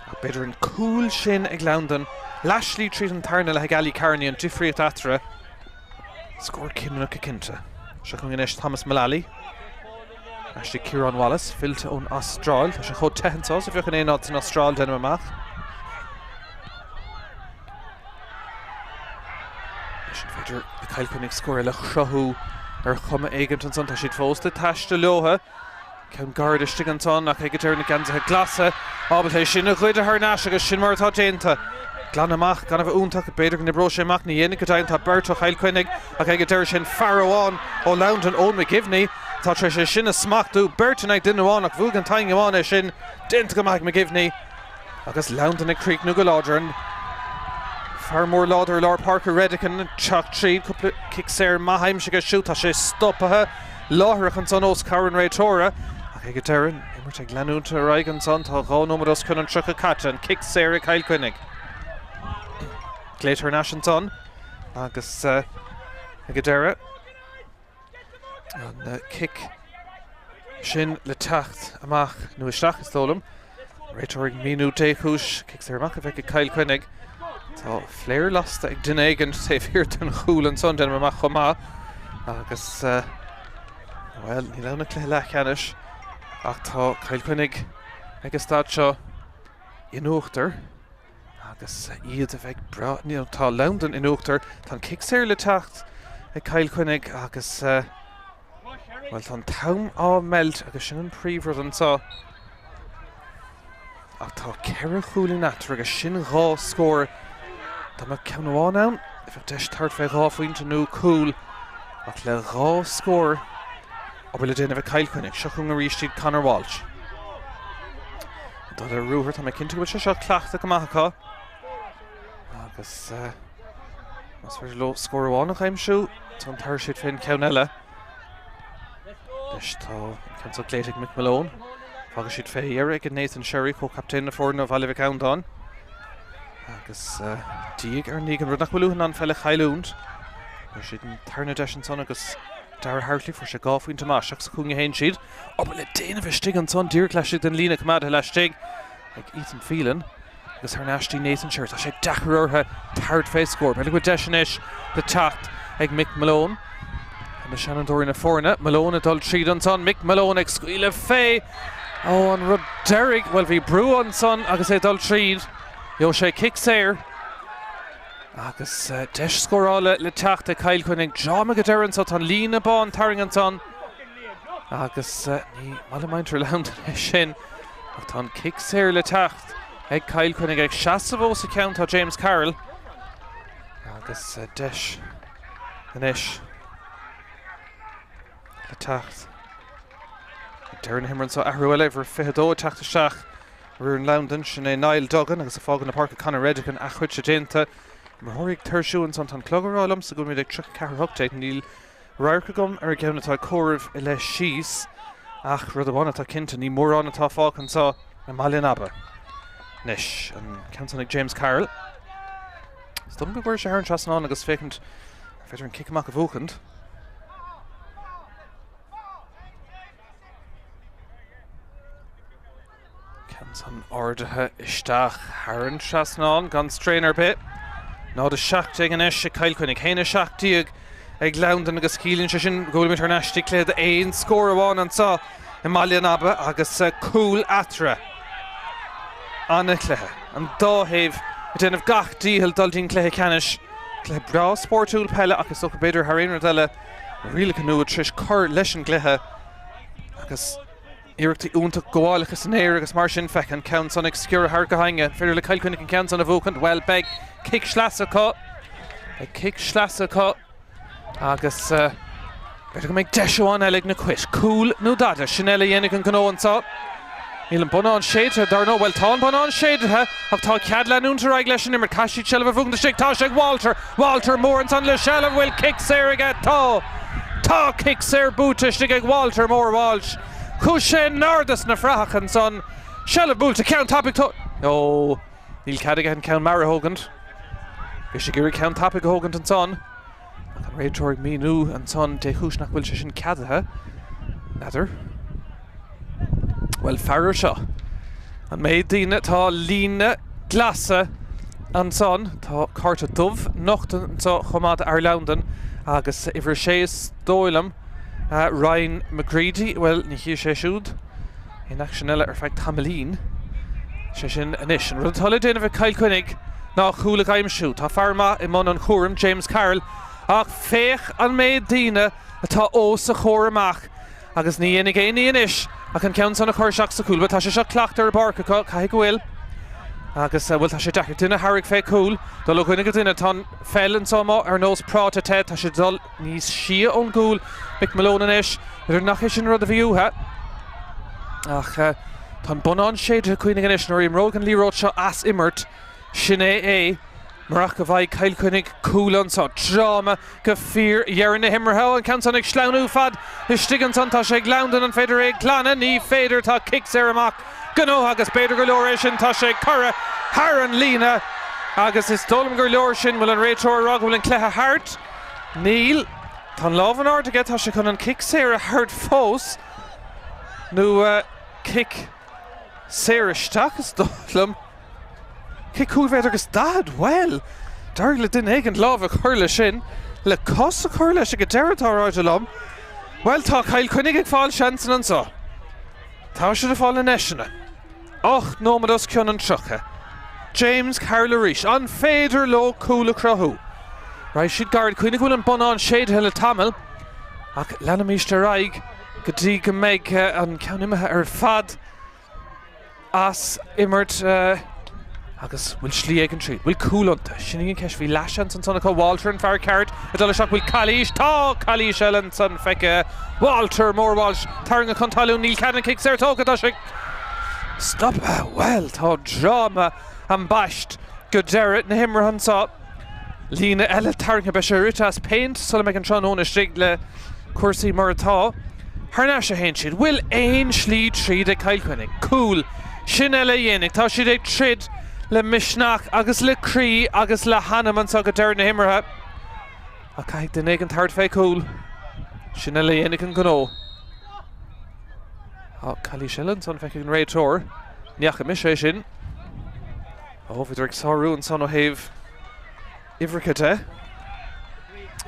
Ach b'fhéidir an cúl sin ag Londain leathshlí tríd an tarna leath ag Ali Kearney an difríocht eatarthu. Scór cinniúnach go cinnte. Seo chugainn anois Thomas Mullally. Aistrigh Ciarán Wallace, fillte ón Astráil. Tá sé chomh te anseo is a bheadh in aon áit san Astráil, déanaim amach. Anois an féidir le Cill Chainnigh scór eile a chruthú ar chuma éigint ansan. Tá siad fós ag taisteal leo. Ceann gairid istigh ansan ach ag an deireadh na geansaithe glasa ábalta é sin a ghoideadh thar n-ais agus sin mar atá déanta. Glan amach, gan a bheith iontach, b'fhéidir go n-oibreoidh sé amach, ní dhéanfaidh go deimhin, tá beirt ó Chill Chainnigh ach ag an deireadh sin fear amháin ó Londain, Eoin McGivney, atá tar éis é sin a smachtú, beirt in aghaidh duine amháin ach bhuaigh an t-aon amháin é sin, déanta go maith ag McGivney. Agus Londain ag críochnú go láidir. An fear mór láidir i lár páirce Redican ag teacht tríd, cúpla cic saor maith aimsithe aige siúd. Tá sé stoptha láithreach ansan os comhair an réiteora. Ach ag an deireadh, an imirt ag leanúint ar aghaidh ansan. Tá 2 nóiméad os cionn an 30 caite. An cic saor ag Cill Chainnigh. Glaoite thar n-ais ansan agus ag an deireadh. An cic sin le teacht amach nó isteach is dóigh liom. Réiteoir ag míniú dé chúis cic saor amach a bheidh ag Cill Chainnigh. Tá flare lasta ag duine éigin taobh thiar den chúl ansan, déanaim amach chomh maith. Agus, bhuel, níl ann ach cluiche leathcheannais ach tá Cill Chainnigh ag an staid seo in uachtar. Agus iad a bheidh breá, nó tá Londain in uachtar, tá an cic saor le teacht ag Cill Chainnigh agus, bhuel, tá an t-am á mheilt agus sin an príomhrud anseo. Ach tá ceithre chúilín eatarthu agus sin dhá scór. Dá mbeadh ceann amháin ann, bheadh deis tabhairt fé dhá phointe nó cúl. Ach le dhá scór, Obair le déanamh ag Cill Chainnigh. Seo chugainn arís iad Conor Walsh. Ag dul ar ruathar, tá mé cinnte go bhfuil sé seo cleachta go maith acu. Agus más féidir leo scór amháin a aimsiú, tá an tabharfaidh siad fén ceann eile. Anois tá an ceann seo glaoite ag Mick Malone. Fágfaidh siad fé dheireadh ag Nathan Sherry, comhchaptaen na foirne ó Bhaile Mhic Andáin. Agus diaidh ar ndiaidh an rud nach bhfuil uathu ná an pheil a chailliúint. Fuair siad an tarna deis ansan agus Darragh Hartley, fuair sé 2 phointe maith, isteach sa chúinne a théann siad. Obair le déanamh istigh ansan, díreach laistigh den líne coimeádaithe laistigh ag Ethan Phelan agus thar n-ais dtí Nathan Sherry. Tá sé deacair orthu tabhairt fé scór. B'fhéidir go bhfuil deis anois le teacht ag Mick Malone. Na seanfhondúirí na foirne, Malone ag dul tríd ansan, Mick Malone ag scaoileadh fé. Ó, an rud deiridh, bhuel bhí brú ansan agus é ag dul tríd. Gheobhaidh sé cic saor. Agus deis scórála le teacht ag Cill Chainnigh. Dream ag an deireadh anso, tá an líne bán tarraingthe ansan agus ní maith le muintir Londain é sin ach tá an cic saor le teacht Ag Cill Chainnigh ag seasamh os a chionn tá James Carroll agus deis anois le teacht ag deireadh na himeartha anseo. Athrú eile, uimhir 22 ag teacht isteach ar fhoireann Londan, sin é Niall Duggan agus ag fágáil na páirce Conor Redican, athchuid déanta. Imreoirí ag tuirsiú ansan, tá an clog ag rá liomsa go bhfuilimid ag 34 18, níl radharc agam ar an gceann atá ag comhaireamh i leith síos ach rud amháin atá cinnte, ní mórán atá fágtha anseo i mBaile an Aba. Anois, an ceann san ag James Carroll. Is dóigh liom go gcuirfidh sé thar an trasnán agus féachaint an féidir an cic amach a bhuachaint. Ceann san ardaithe isteach thar an trasnán gan straon ar bith. 0-17 anois ag Cill Chainnigh, 1-17 ag Londain agus ciallaíonn sé sin go bhfuilimid thar n-ais ag cluiche d'aon scór amháin anseo i mBaile an Aba agus cúl eatarthu. An-chluiche. An dá thaobh ag déanamh gach dícheall dul dtí'n cluiche ceannais. Cluiche breá spórtúil peile ach is dócha b'fhéidir thar aon rud eile na rialacha nua tar éis cur leis an gcluiche agus Iarrachtaí iontach gabhálacha san aer agus mar sin féach an ceann san ag sciorradh thart go héinne. An féidir le Cill Chainnigh an ceann san a bhuachaint? Bhuel, beidh cic sleasa acu. Beidh cic sleasa acu agus b'fhéidir go mbeidh deis amháin eile ag na Cait. Cúl nó dada, sin eile a dhéanfaidh an gnó anseo. Níl an bonnán séidthe, dar ndóigh. Bhuel, tá an bonnán séidthe ach tá cead leanúint ar aghaidh leis an imirt. Caithfidh siad seilbh a bhuachaint istigh. Tá sé ag Walter. Walter Moore ansan le seilbh. Bhfuil cic saor aige? Tá! Tá cic saor buaite istigh ag Walter Moore Walsh. Chuaigh sé in airde sna frathacha ansan. Seilbh buailte, ceann tapaidh tó. Ó, níl cead aige an ceann mear a thógaint. Bhí sé ag iarraidh ceann tapaidh a thógaint ansan. Ach an réiteoir ag míniú ansan dé chúis nach bhfuil sé sin ceadaithe. N'fheadar. Bhuel, faraor seo. An méid daoine, tá líne glasa ansan. Tá cárta dubh nochta anseo chomh maith d'fhear Londain agus uimhir a sé is dóigh liom, Ryan McGreedy, bhuel, ní chífidh sé siúd aon aicsean eile ar feadh tamaillín. Sé sin anois, an rud atá le déanamh ag Cill Chainnigh ná cúl a aimsiú. Tá fear maith i mbun an chúraim, James Carroll, ach féach an méid daoine atá os a chomhair amach agus ní dhéanfaidh aon ní anois ach an ceann san a chur isteach sa chúl. Bhuel, tá sé seo cleachta ar an bpáirc acu, caithfidh go bhfuil. Agus, bhuel, tá sé deacair duine a tharrac fé chúl, dul ó dhuine go duine. Tá an pheil anso amuigh ar nós práta te, tá sé ag dul níos sia ón gcúl. Mick Malone anois, b'fhéidir nach é sin an rud a bhí uathu. Ach tá an bonnán séidthe, cuimhnigh anois, nuair a imreoidh an liathróid seo as imirt, sin é é. Murach go bhfaighidh Cill Chainnigh cúl anso. Dráma go fíor dheireadh na himeartha. An ceann san ag sleamhnú fad istigh ansan. Tá sé ag Londain. An féidir é a ghlanadh? Ní féidir. Tá cic saor amach gnóthaithe agus b'fhéidir gur leor é sin. Tá sé curtha thar an líne agus is dóigh liom gur leor sin. Bhfuil an réiteoir ag rá go bhfuil an cluiche thart? Níl. Tá an lámh in airde aige. Tá sé chun an cic saor a thabhairt fós nó cic saor isteach is dóigh liom. Cic 5 mhéadar agus 40? Bhuel, d'éirigh le duine éigin lámh a chur leis sin, le cos a chur leis ag an deireadh, tá ráite liom. Bhuel, tá Cill Chainnigh ag fáil seansanna anseo. Tá siad ag fáil na ndeiseanna. 8 nóiméad os cionn an 30. James Carroll arís. An féidir leo cúl a chruthú? Raghaidh siad gairid. Cuimhnigh go bhfuil an bonnán séidthe le tamall, ach leanfaimís ar aghaidh go dtí go mbeidh an ceann imithe ar fad. as imirt agus bhfuil slí éigin tríd? Bhfuil cúl iontu? Sin í an cheist. Bhí leathsheans ansan acu. Walter an fear ceart ag dul isteach. Bhfuil calaois? Tá calaois eile ansan feicthe. Walter Moore Walsh tarraingthe chun talún. Níl cead an cic saor tógtha. Tá sé stoptha. Bhuel, tá dráma ambaist go deireadh na himeartha anseo. Líne eile tarraingthe, beidh sé rite as péint sula mbeidh an tráthnóna istigh le cúrsaí mar atá. Thar n-ais a théann siad. Bhfuil aon slí tríd ag Cill Chainnigh? Cúl. Sin eile a dhéanfaidh. Tá siad ag troid le misneach agus le croí agus le hanam anseo go deireadh na himeartha. Ach caithfidh duine éigin tabhairt fé chúl. Sin eile a dhéanfaidh an gnó. Tá calaois eile ansan feicthe ag an réiteoir. Ní fhaca mise é sin. Ó, bhíodar ag sárú ansan ó thaobh uimhreacha de.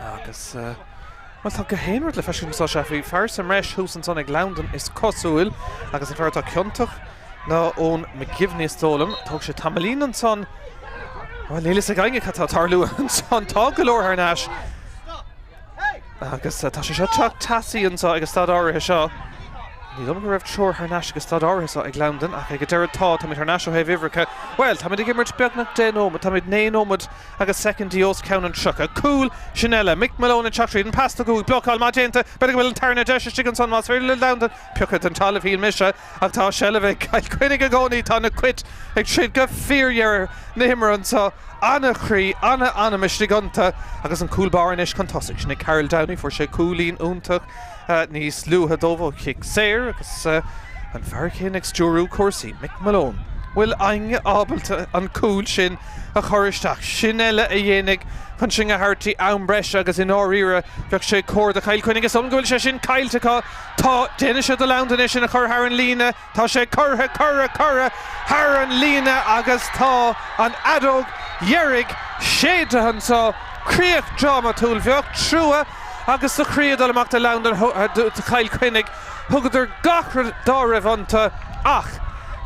Agus, bhuel, tá gach aon rud le feiscint anseo. Sea, bhí fear sa mbreis thuas ansan ag Londain is cosúil, agus an fear atá ciontach ná Eoin McGivney is dóigh liom. Thóg sé tamaillín ansan. Bhuel, níl fhios ag éinne cad tá ag tarlú ansan. Tá go leor thar n-ais. Agus tá sé seo teacht teasaí anseo ag an staid áirithe seo. Ní dóigh liom go raibh treoir thar n-ais ag an staid áirithe seo ag Londain ach ag an deireadh tá, táimid thar n-ais ó thaobh uimhreacha. Bhuel, táimid ag imirt beagnach 10 nóiméad, táimid 9 nóiméad agus soicindí os cionn an 30. Cúl, sin eile. Mick Malone ag teacht tríd, an pas tugtha uaidh, blocáil maith déanta, b'fhéidir go bhfuil an tarna deis istigh ansan más féidir le Londain piocadh den talamh, shíl mise, ach tá seilbh ag Cill Chainnigh i gcónaí, tá na Cait ag troid go fíordheireadh na himeartha anseo. Ana-chroí, ana-anam istigh iontu agus an cúl báire anois chun tosaigh. Sin é Karol Downey, fuair sé cúilín iontach níos luaithe dóibh ó chic saor agus an fear céanna ag stiúrú cúrsaí, Mick Malone. Bhfuil éinne ábalta an cúl sin a chur isteach? Sin eile a dhéanfaidh chun sinn a thabhairt dtí am breise agus i ndáiríre bheadh sé cóir do Chill Chainnigh. Is dóigh liom go bhfuil sé sin caillte acu. Tá, déanfaidh sé do Londain é sin a chur thar an líne. Tá sé curtha, curtha, curtha thar an líne agus tá an fheadóg dheiridh séidte anseo. Críoch drámatúil. Bheadh trua agus do chroí ag dul amach do Londain, do Chill Chainnigh. Thugadar gach rud dá raibh iontu ach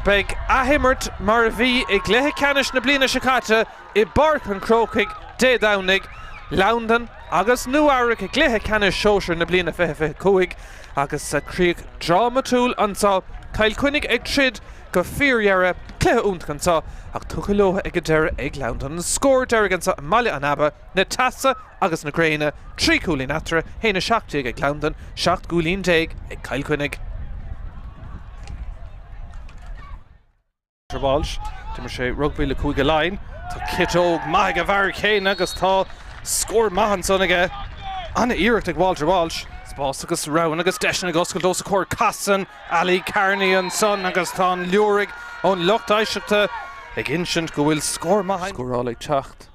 beidh athimirt mar a bhí i gcluiche ceannais na bliana seo caite i bPáirc an Chrócaigh Dé Domhnaigh, Londain agus Nua Eabhrac i gcluiche ceannais sóisir na bliana 2025 agus críoch drámatúil anseo. Cill Chainnigh ag troid go fíordheireadh, cluiche iontach anseo ach tugtha leo ag an deireadh ag Londain. An scór deiridh anseo i mBaile an Aba, na teasa agus na gréine, 3 chúilín eatarthu, 1-17 ag Londain, 17 gcúilín ag Cill Chainnigh. Walsh, D'imir sé rugbaí le Cúige Laighean. Tá ciotóg maith ag an bhfear céanna agus tá scór maith ansan aige. An-iarracht ag Walter Walsh. Spás agus roghanna agus deiseanna ag oscailt os a chomhair. Casann Ali Carney ansan agus tá an liúraigh ón lucht éisteachta ag insint go bhfuil scór maith. Scóráil ag teacht.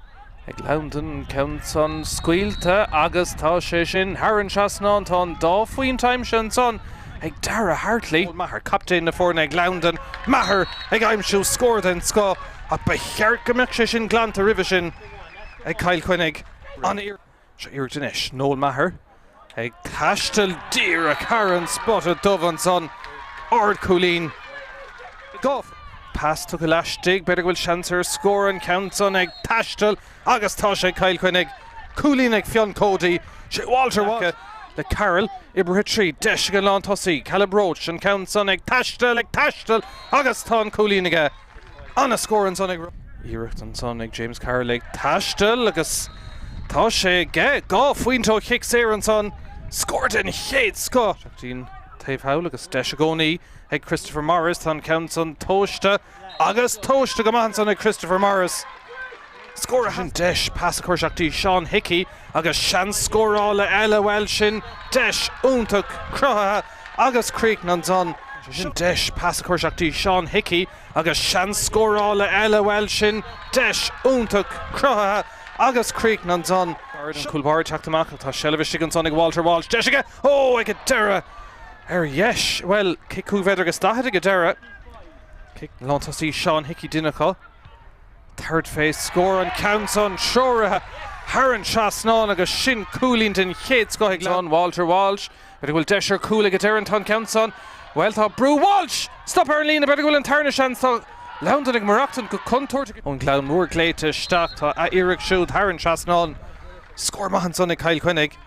Ag Londain, ceann san scaoilte agus tá sé sin thar an trasnán. Tá an dá phointe aimsithe ansan ag Dara Hartley. Maher, captaen na foirne ag Londain. Maher ag aimsiú scór den scoth ach ba cheart go mbeadh sé sin glanta roimhe sin ag Cill Chainnigh. An. Seo iarracht anois. Noel Maher ag taisteal díreach thar an spota dubh ansan. Ardchúilín. Goff. Pas tugtha laistigh. B'fhéidir go bhfuil seans ar scór an ceann san ag taisteal agus tá sé ag Cill Chainnigh. Cúilín ag Fionn Cody. Sé Walter Walsh le Carroll. Oibrithe tríd. Deis ag an lántosaí. Caleb Roche. An ceann san ag taisteal, ag taisteal agus tá an cúilín aige. Ana-scór ansan ag. Iarracht ansan ag James Carroll ag taisteal agus tá sé aige! 2 phointe ó chic saor ansan. Scór den chéad scoth! Isteach dtí'n taobh thall agus deis i gcónaí ag Christopher Morris. Tá an ceann san tomhaiste agus tomhaiste go maith ansan ag Christopher Morris. Scór sin deis pas a chur isteach dtí Seán Hickey agus seans scórála eile, bhuel sin deis iontach cruthaithe agus críochnaithe ansan. Sin deis pas a chur isteach dtí Seán Hickey agus seans scórála eile, bhuel sin deis iontach cruthaithe agus críochnaithe ansan. An cúl báire ag teacht amach, tá seilbh istigh ansan ag Walter Walsh, deis aige, ó ag an deireadh ar dheis, bhuel cic 5 mhéadar agus 40 ag an deireadh. Cic lántosaí Seán Hickey duine acu. Third phase scór an ceann san treoraithe thar an trasnán agus sin cúilín den chéad scoth ag Leon Walter Walsh. B'fhéidir go bhfuil deis ar chúl ag an deireadh tá an ceann san. Bhuel tá brú Walsh! Stop ar an líne b'fhéidir go bhfuil an tarna seans tá Londain ag maireachtaint go contúirteach. Ón Ghleann Mór glaoite isteach tá a iarracht siúd thar an trasnán. Scór maith ansan ag Cill Chainnigh.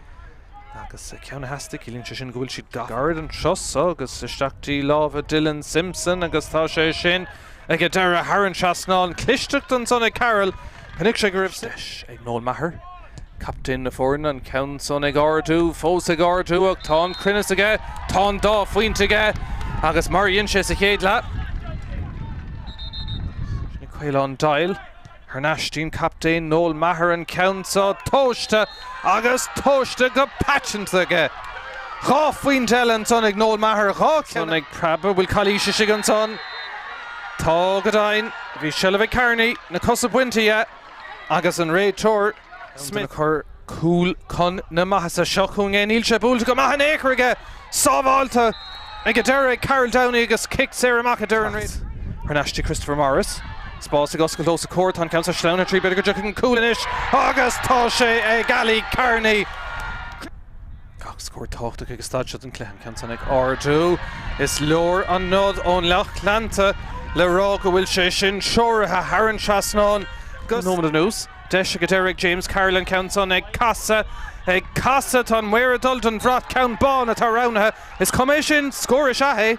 Agus ceann a theastaigh, ciallaíonn sé sin go bhfuil siad gar don turas so agus isteach dtí lámha Dylan Simpson agus tá sé sin ag an deireadh thar an trasnán. Clisteacht ansan ag Carroll. Chonaic sé go raibh deis ag Noel Maher, captaen na foirne, an ceann san ag ardú, fós ag ardú ach tá an cruinneas aige, tá an dá phointe aige agus mar a dhein sé sa chéad leath. Sin é Caolán Doyle. Thar n-ais dtí'n captaen Noel Maher an ceann seo tomhaiste agus tomhaiste go paiteanta aige. 2 phointe eile ansan ag Noel Maher, 2 cheann ag preabadh. Bhfuil calaois istigh ansan? Tá go deimhin. Bhí seilbh ag Kearney, na cosa bainte dhe agus an réiteoir Smith ag cur cúl chun na maitheasa. Seo chugainn é, níl sé buailte go maith in aon chor aige. Sábháilte ag an deireadh ag Karol Downey agus cic saor amach a deir an réiteoir. Thar n-ais dtí Christopher Morris. Spás ag oscailt os a comhair. Tá an ceann seo sleamhnaithe tríd, b'fhéidir go dtiocfaidh an cúl anois agus tá sé ag Ali Kearney. Gach scór tábhachtach ag an staid seo den chluiche, an ceann san ag ardú. Is leor an nod ón lucht leanta le rá go bhfuil sé sin treoraithe thar an trasnán go. Nóiméad anuas. Deis ag an deireadh ag James Carroll an ceann san ag casadh. Ag casadh, tá an maor ag dul don bhrat, ceann bán atá roghnaithe. Is cuma é sin, scór is ea é.